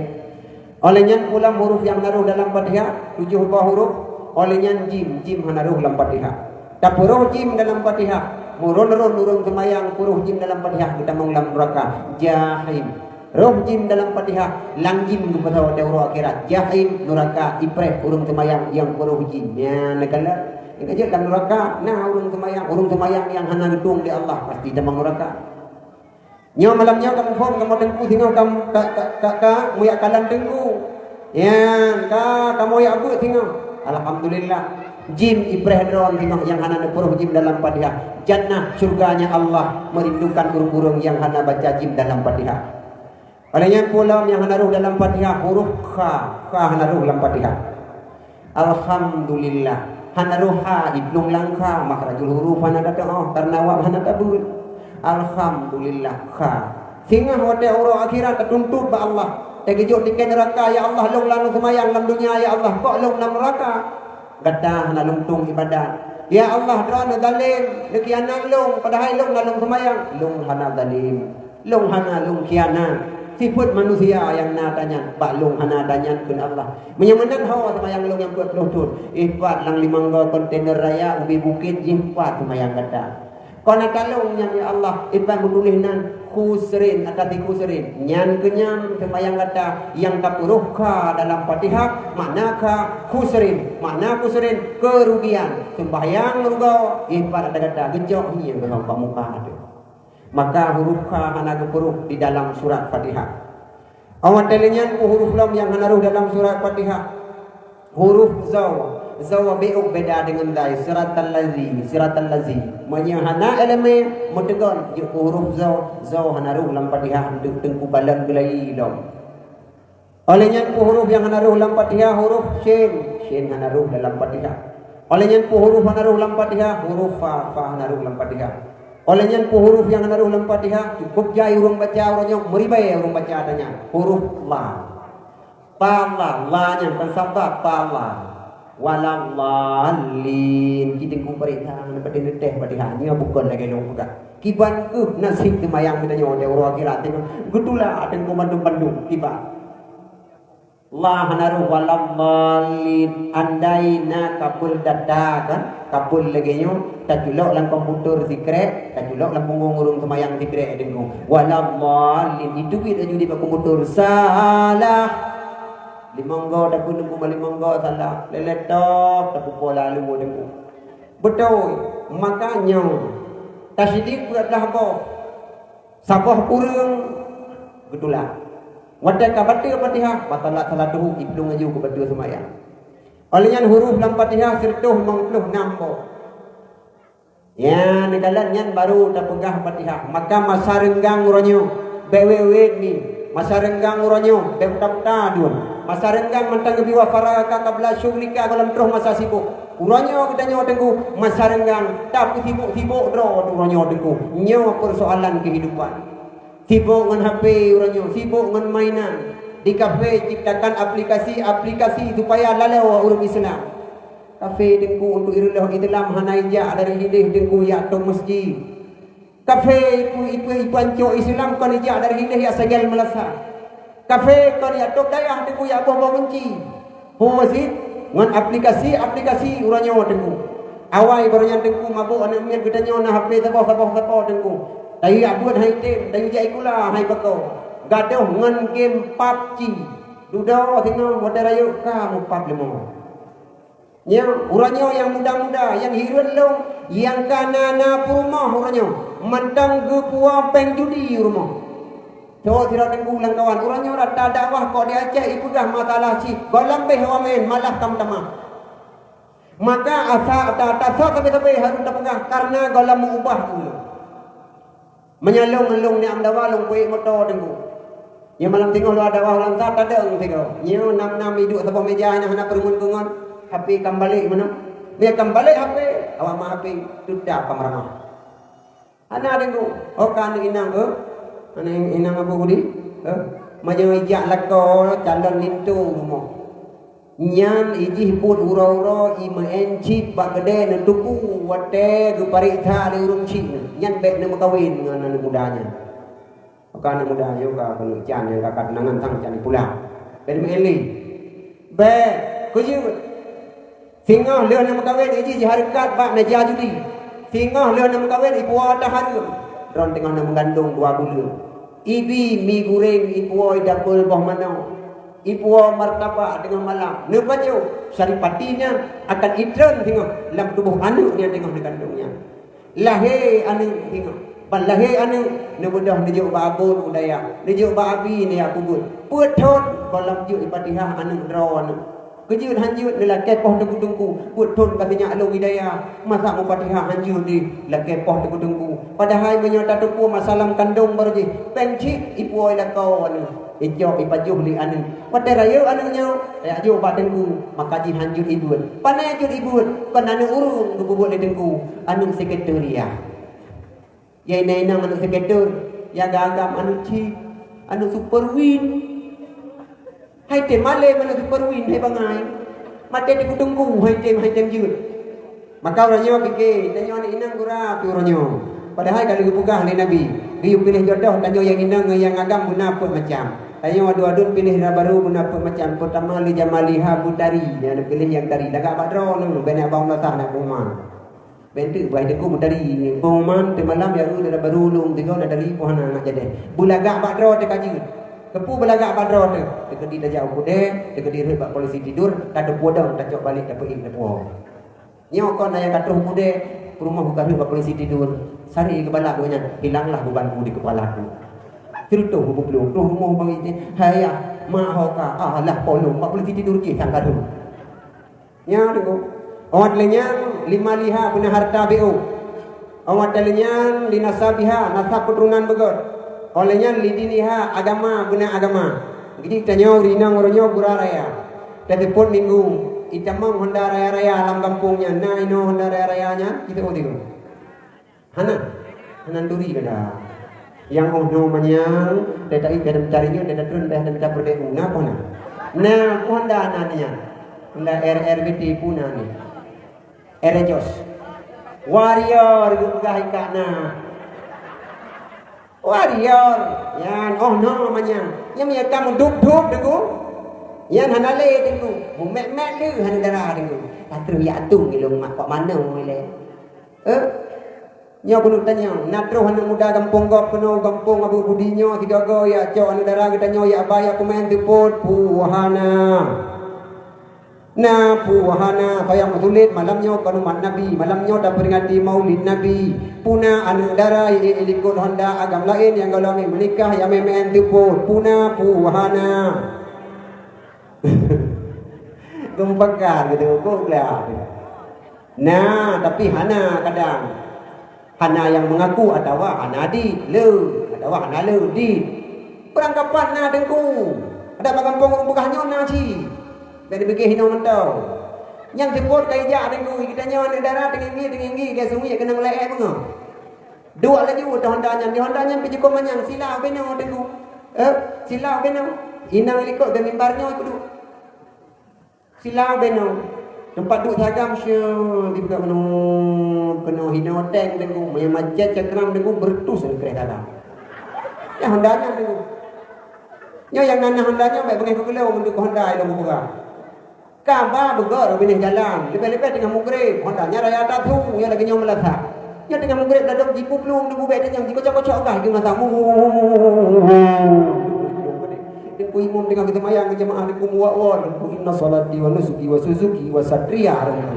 Oleh nyan pulang huruf nyang hana roh dalam Fatihah, tujoh boh huruf. Oleh nyan jim, jim hana roh lam Fatihah. Tapeuroh jim dalam Fatihah. Meuron-ron ureuëng seumayang peuroh jim dalam Fatihah geutamong lam nuraka. Jahim. Roh jim dalam Fatihah, lam jim geupasoe watée uroe akhirat. Jahim, nuraka, ipreh ureuëng seumayang nyang peuroh jim. Nyan neukalon. Nyang ka jeuet lam nuraka na ureuëng seumayang, ureuëng seumayang nyang hana geutueng lé Allah pasti tamong nuraka. Nyoe malam nyoe kamoe phon kamoe teungku singoh kam ka, ka, ka, ka muyak kalan teungku. Nyang ka kamoe yak beuet singoh. Alhamdulillah. Jim ipreh droe singoh nyang hana neupeuroh jim dalam Fatihah. Jannah syurganya Allah merindukan ureuëng-ureuëng nyang hana baca jim dalam Fatihah. Oleh nyan pulang nyang hana roh dalam Fatihah huruf kha, kha hana roh dalam Fatihah. Alhamdulillah. Hana roh ha, iblong lam kha, makhrajul huruf hana tatu'oh, karena awak hana tabeuet. Alhamdulillah, kha. Singoh watée uroe akhirat tatuntut bak Allah. Teugeujok tikée neuraka, ya Allah, lôn lam seumayang lam dunia, ya Allah, kok lôn lam neuraka. Gata hana lôn tueng ibadat. Ya Allah, droeneuh zalim, neukhianat lôn, padahai lôn na lôn seumayang. Lôn hana zalim. Lôn hana lôn khianat. Sifeuet manusia nyang na tanyan, bak lôn hana tanyan kheun Allah. Meunyoe meunan ho seumayang lôn nyang peuet ploh thon, ipat lam limong go kontainer raya ubé bukét jih pat seumayang gata. Kon ata lôn nyan ya Allah, ipat meutuléh nan khusrin atas di khusrin. Nyan keunyan seumayang gata nyang tapeuroh kha dalam Fatihah, makna kha khusrin, makna khusrin kerugian. Sembahyang rugoe, ipat ata gata geucok nyan dalam muka tu. Maka huruf kha hana geupeuruh di dalam surat Fatihah. Awak teulinyang peue huruf lom nyang hana roh dalam surat Fatihah? Huruf zaw. Zaw bék beda deungon zai. Siratal ladzi, siratal ladzi. Meunyoe hana ileumé, meuteugon jeuet keu huruf zaw. Zaw hana roh lam Fatihah, teungku balon geulayi lom. Oleh nyan peue huruf nyang hana roh lam Fatihah? Huruf shin. Shin hana roh dalam Fatihah. Oleh nyan peue huruf hana roh lam Fatihah? Huruf fa. Fa hana roh lam Fatihah. Oleh nyan peue huruf nyang hana roh lam Fatihah? Cukup jai ureuëng baca uroe nyoe, meuribée ureuëng baca ata nyan. Huruf la. Ta la, la nyan kon sabab ta la. Waladhdallin. Ci teungku paréksa ngon patéh neuteh Fatihah. Nyoe bukon lagée lôn peugah. Kiban keuh naseb teumayang geutanyoe di uroe akhirat nyoe. Geutulak teungku bandum-bandum kiban. La hana roh waladhdallin. Andai na kabel data kan, kabel lagée nyoe, taculok lam komputer sikrek, taculok lam punggong ureuëng seumayang sikrek deungoe. Waladhdallin, jiteubiet laju di bak komputer. Salah. Limong go takheun deungoe, limong go salah. Lé-lé top tapeupo lalu deungoe. Beutôi, maka nyoe Siddiq peuet blaih boh. Saboh ureuëng geutulak. Watée ka bateue Fatihah, batalat salatuhu, iplueng laju keu bateue seumayang. Óh lheueh nyan huruf lam Fatihah sireutôh limong ploh nam boh. Nyan, neukalon nyan barô tapeugah Fatihah. Maka masa reunggang uroe nyoe, bék wét-wét mi. Masa reunggang uroe nyoe, bék buta-buta dum. Masa reunggang mantong geubi wa faragha qabla syughlika, gohlom troh masa sibok. Uroe nyoe geutanyoe teungku masa reunggang, tapi sibok-sibok droe uroe nyoe teungku. Nyoe persoalan kehidupan. Sibok ngon H P uroe nyoe, sibok ngon mainan. Di kafe ciptakan aplikasi-aplikasi supaya laloe ureuëng Islam. Kafe teungku untuk ireuloh Islam hana ijak dari hideh teungku yak tom masjid. Kafe ipu-ipu ipancok Islam kon ijak dari hideh yak segel meulasa. Kafe kon yak tom dayah teungku yak boh-boh gunci. Ho sit ngon aplikasi-aplikasi uroe nyoe teungku. Awai baroe nyan teungku mabok aneuk miet geutanyoe na H P saboh-saboh sapo teungku. Tayu jak buet hai tem, tayu jak ikula hai bako. Gadoh ngon game pub G. Dudoe singoh watée rayeuk ka mupab leumo. Nyoe, uroe nyoe nyang muda-muda, nyang hireuen lom, nyang ka na-na peurumoh uroe nyoe, mantong geupuwoe péng judi u rumoh. Cok sidroe teungku lam kawan, uroe nyoe rata dakwah kok di Aceh ipeugah masalah cit, gohlom béh awak meu'én malah ka meutamah. Maka asa ata-ata sabe-sabe harôh tapeugah kareuna gohlom meu-ubah ureuëng. Meunyoe lôn, lôn ni am dawa lôn peuék moto teungku. Nyoe malam singoh lôn dawa lam sa tadong sigoe. Nyoe nam-nam iduek saboh meja hana, hana peureumeun keungon. H P kam balek meunan. Nyoe kam balek H P, awak ma H P tutap kam ramah. Hana teungku. Oh ka aneuk inang eh. Aneuk inang Abu Budi. Eh. Meunyoe ijak lakoe calon linto rumoh. Nyan ijih buet uroe-uroe i meu'én cit bak keudée neutupu watée geupareksa lé ureuëng cit nyan. Nyan bék neumeukawen ngon aneuk muda nyan. Maka aneuk muda nyoe ka keuneuk can nyang ka keunangan sang can pulang. Bék neumeu'én lé. Bék, keujeuet. Singoh lheueh neumeukawen ijih jihareukat bak meja judi. Singoh lheueh neumeukawen ipuwoe hareuem. Droe teungoh neumeugandong dua buleuen. Ibi mi gureng ipuwoe dapeuet boh manok. Ipuwoe martabak teungoh malam. Neupajoh saripati nyan akan itreun singoh lam tuboh aneuk nyang teungoh neugandong nyan. Lahé aneuk singoh. Ban lahé aneuk neubeudôh neujok bak abon u dayah, neujok bak abi neujak peubuet. Peuet thon gohlom jeuet ifatihah aneuk droe aneuk. Keujeuet hanjeuet neulakée poh teungku-teungku, peuet thon ka sinyak lôn i dayah, masa meufatihah hanjeuet deh lakée poh teungku-teungku. Padahai meunyoe tateupeue masa lam kandong baroe jih, péng cit ipuwoe lakoe aneuk. Icok ipajoh lé aneuk. Watée rayeuk aneuk nyoe, tajak jok bak teungku, maka jih hanjeuet ibeuet. Pane jeuet ibeuet, kon aneuk ureuëng geupeubuet lé teungku, aneuk sekretariat. Ya inong-inong aneuk sekretariat, ya agam-agam aneuk cit, aneuk super win. Hai tem malée aneuk super win, hai bangai. Maté teungku-teungku, hai tem, hai tem jeuet. Maka uroe nyoe pike, tanyoe aneuk inong gura pi uroe nyoe. Padahai ka lheueh geupeugah lé Nabi, geuyue piléh jodoh tanyoe nyang inong ngon nyang agam beuna peuet macam. Tanyoe aduen-aduen piléh dara barô beuna peuet macam. Peurtama lé jamaliha beutari, nyang piléh nyang tari. Lagak bak droeneuh, bèk na bang meunasah na pengumuman. Bèk teuk bah teungku beutari, pengumuman teumalam ya dara barô lôn tiga na dari poh hana anak jadeh. Beulagak bak droe teuh ka jeuet. Keupeue beulagak bak droe teuh? Teukeudi tajak u keudè, teukeudi rhot bak polisi tidur, tateupeue dong, tacok balek tapeuék tapuwoe. Nyoe kon ayah ka troh u keudè, peurumoh ka rhot bak polisi tidur. Sari geubalak gobnyan, hilanglah bebanku di kepalaku. Sireutoh bubuk lôn, troh rumoh bang ite, "Hai yah, mak ho ka, alah polong, bak polisi tidur jih sang ka rhot." Nyan teungku. Awat lé nyan limaliha beuna harta B O. Awat lé nyan linasabiha, nasab keuturonan beugöt. Awat lé nyan lidiniha, agama beuna agama. Jadi tanyoe ureueng inong uroe nyoe gura raya. Taseupôt minggu, itamong honda raya-raya lam gampông nyan. Na inoe honda raya-raya nyan? Kita oh tiga. Hana. Hana turi kada. Nyang oh nyoe manyang, teutai kada mencari nyoe, teutai turun dah minta perdek na pun na. Na pun dah na niat. La R R B T pun na ni. R J O S. Warrior geupeugah ikak na. Warrior. Yan oh nyoe manyang. Nyang ya kamu dup-dup deungoe. Yan hana lé deungoe. Mumet-met le hana dara deungoe. Ka trok ya atung ilong mak kok mana mulai. Eh? Nyoe keuneuk tanyong, na troh aneuk muda gampông gob keunoe gampông Abu Budi nyoe sigoe-goe jak cok aneuk dara geutanyoe jak ba jak peumaén seupôt, puhana. Na peue hana, sayang meusulet malam nyoe kon umat Nabi, malam nyoe taperingati Maulid Nabi. Peue na aneuk dara, ié likot honda agam laén nyang gohlom meunikah, nyang meuén teupot. Peue na peue hana. Geumpakar gitu, kok glah. Na, tapi hana kadang. Hana nyang meungaku atawa hana dit, le, atawa hana le, dit. Beurangkapat na Teungku. Adak bak gampông ureueng peugah nyoe na cit. Bèk neubigeh hinoe mantong. Nyang seupôt ka ijak Teungku, geutanyoe aneuk dara teunginggi-teunginggi, geusungiek keunong lé-é beungoh. Duek laju ateueh honda nyan, di honda nyan pih jikheun manyang, silau binoe Teungku. Eh, silau binoe. Inong likot bak mimbar nyoe peuduek. Silau binoe. Teumpat duek sagam, syeuh, dibuka keunoe, keunoe hinoe teng Teungku. Meunyo macet cakram Teungku, beuretus kreh dalam. Ya, honda nyan Teungku. Nyoe nyang na honda nyoe, bèk beungéh keu geulong, untuk honda ilong beugah. Ka ba beugor binéh jalan, leubeh-leubeh teungoh mugreb, honda nyan raya tasu, nyoe lagèe nyoe meulasak. Nyoe teungoh mugreb ladôm jipuplueng Teungku bèk tanyong, jikocok-kocok gah geumasak. Teungku imum teungoh geuseumayang keu jeumaáh Teungku muwak-wot, Teungku inna sholati wa nusuki wa suzuki wa satria Teungku.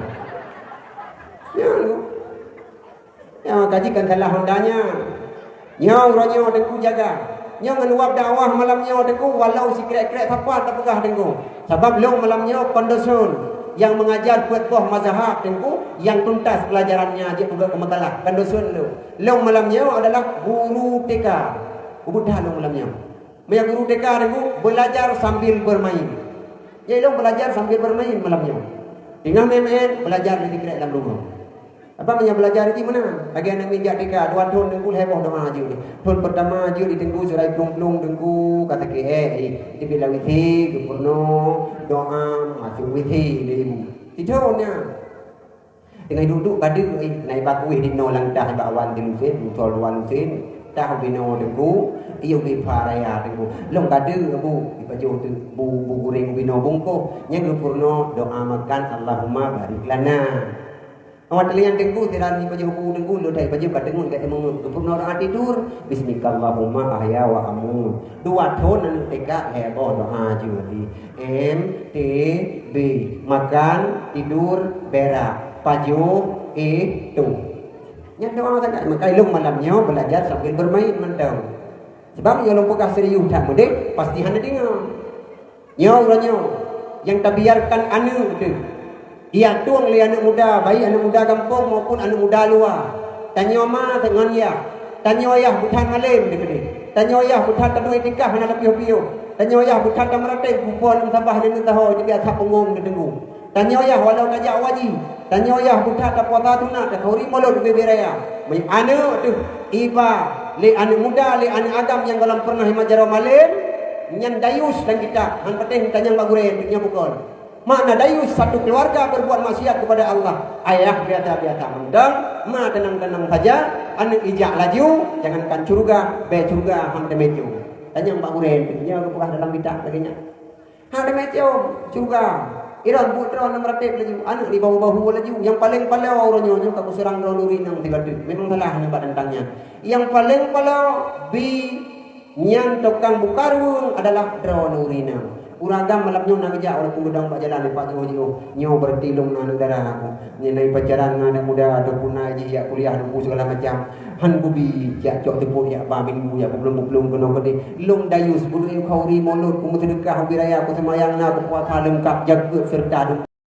Nyan Teungku. Nyoe kaji kan salah honda nyan. Nyoe uroe nyoe Teungku jaga. Nyoe ngon wab dakwah malam nyoe Teungku, walau sikrek-krek sapa tapeugah Teungku. Sabab lôn malam nyoe kon dosen nyang mengajar peuet boh mazhab Teungku, nyang tuntas pelajarannya jeuet peugah keu makalah. Kon dosen lôn. Lôn malam nyoe adalah guru T K. Ubit that lôn malam nyoe. Meunyo guru T K Teungku, belajar sambil bermain. Jadi lôn belajar sambil bermain malam nyoe. Teungoh main-main, belajar lé sikrek lam rumoh. Apa meunyo belajar jih meunan? Lagèe aneuk miet jak T K, dua thôn Teungku lhèe boh doa jeuet. Thôn pertama jeuet di Teungku, surai plueng-plueng Teungku, ka sakét, eh, eh, teubiet lam WC, geupeurunoe, doa, masuk WC lé ibu. Sithôn nyan. Teungoh duek-duek ka deuh, eh, na iba kueh di noe lam tah, iba wan di lusen, musol wan lusen, tah ubinoe Teungku, ié ubit pha raya Teungku. Lôn ka deuh, Bu, ipajoh teuh bu, bu goreng ubinoe bungkôh. Nyan geupeurunoe doa makan, Allahumma barik lana. Awak teulian Teungku, sira ipajoh bu Teungku, lôn that ipajoh ka teungeut ka imeungeut. Geupeurunoe doa tidur, bismikallahumma ahya wa amut. Dua thôn aneuk T K, lhèe boh doa jeuet di. M, T, B. Makan, tidur, berak. Pajoh, eh, tuh. Nyan doa sangat. Maka ilong malam nyoe belajar sambil bermain mantong. Sebab nyoe lôn peugah serius that meudeh, pasti hana deungoe. Nyoe uroe nyoe, nyang tabiarkan aneuk teuh. Ia tueng lé aneuk muda, baik aneuk muda gampông maupun aneuk muda luwa. Tanyoe ma ngon yah. Tanyoe yah bukan malém dikeudeh. Tanyoe yah bukan taduek itikaf hana leupioh-pioh. Tanyoe yah bukan tameurateb bukon lam sabah deungon taho jibiasa punggong diteunggu. Tanyoe yah walau tajak waji. Tanyoe yah bukan tapuasa sunat, takhauri mulod ubé-bé raya. Meunyoe aneuk teuh iba lé aneuk muda, lé aneuk agam nyang gohlom pernah imajaroe malém, nyan dayus dan kita han patéh tanyong bak gurée nyan bukon. Makna dayus, satu keluarga berbuat maksiat kepada Allah. Ayah biasa-biasa mantong, ma tenang-tenang saja, aneuk ijak laju, jangankan syurga, bèe syurga han teumé cium. Tanyong bak gurée, nyoe geupeugah dalam kitab lagèe nyan. Han teumé cium, syurga. Iron buet droe lam rateb laju, aneuk di bahu-bahu laju. Nyang paleng paloe uroe nyoe, nyoe ka kuseurang droeneuh ureueng inong sibateue. Memang salah nibak tantang nyan. Nyang paleng paloe bi Nyan tukang buka ruweueng adalah droeneuh ureueng inong. Ureueng agam malam nyoe na geujak walaupun geudong bak jalan, "Pak, jiôh-jiôh, nyoe berarti lôn na aneuk dara aku. Nyan na ipacaran ngon aneuk muda ataupun na jih jak kuliah, neupeu segala macam. Han kubi jak cok teupot jak ba minggu, jak peuplueng-peuplueng keunoe keudeh. Lôn dayus, beudôh khauri mulod, kumeuseudeukah ubé raya, kuseumayang na, kupuasa leungkap, jakeuet seureuta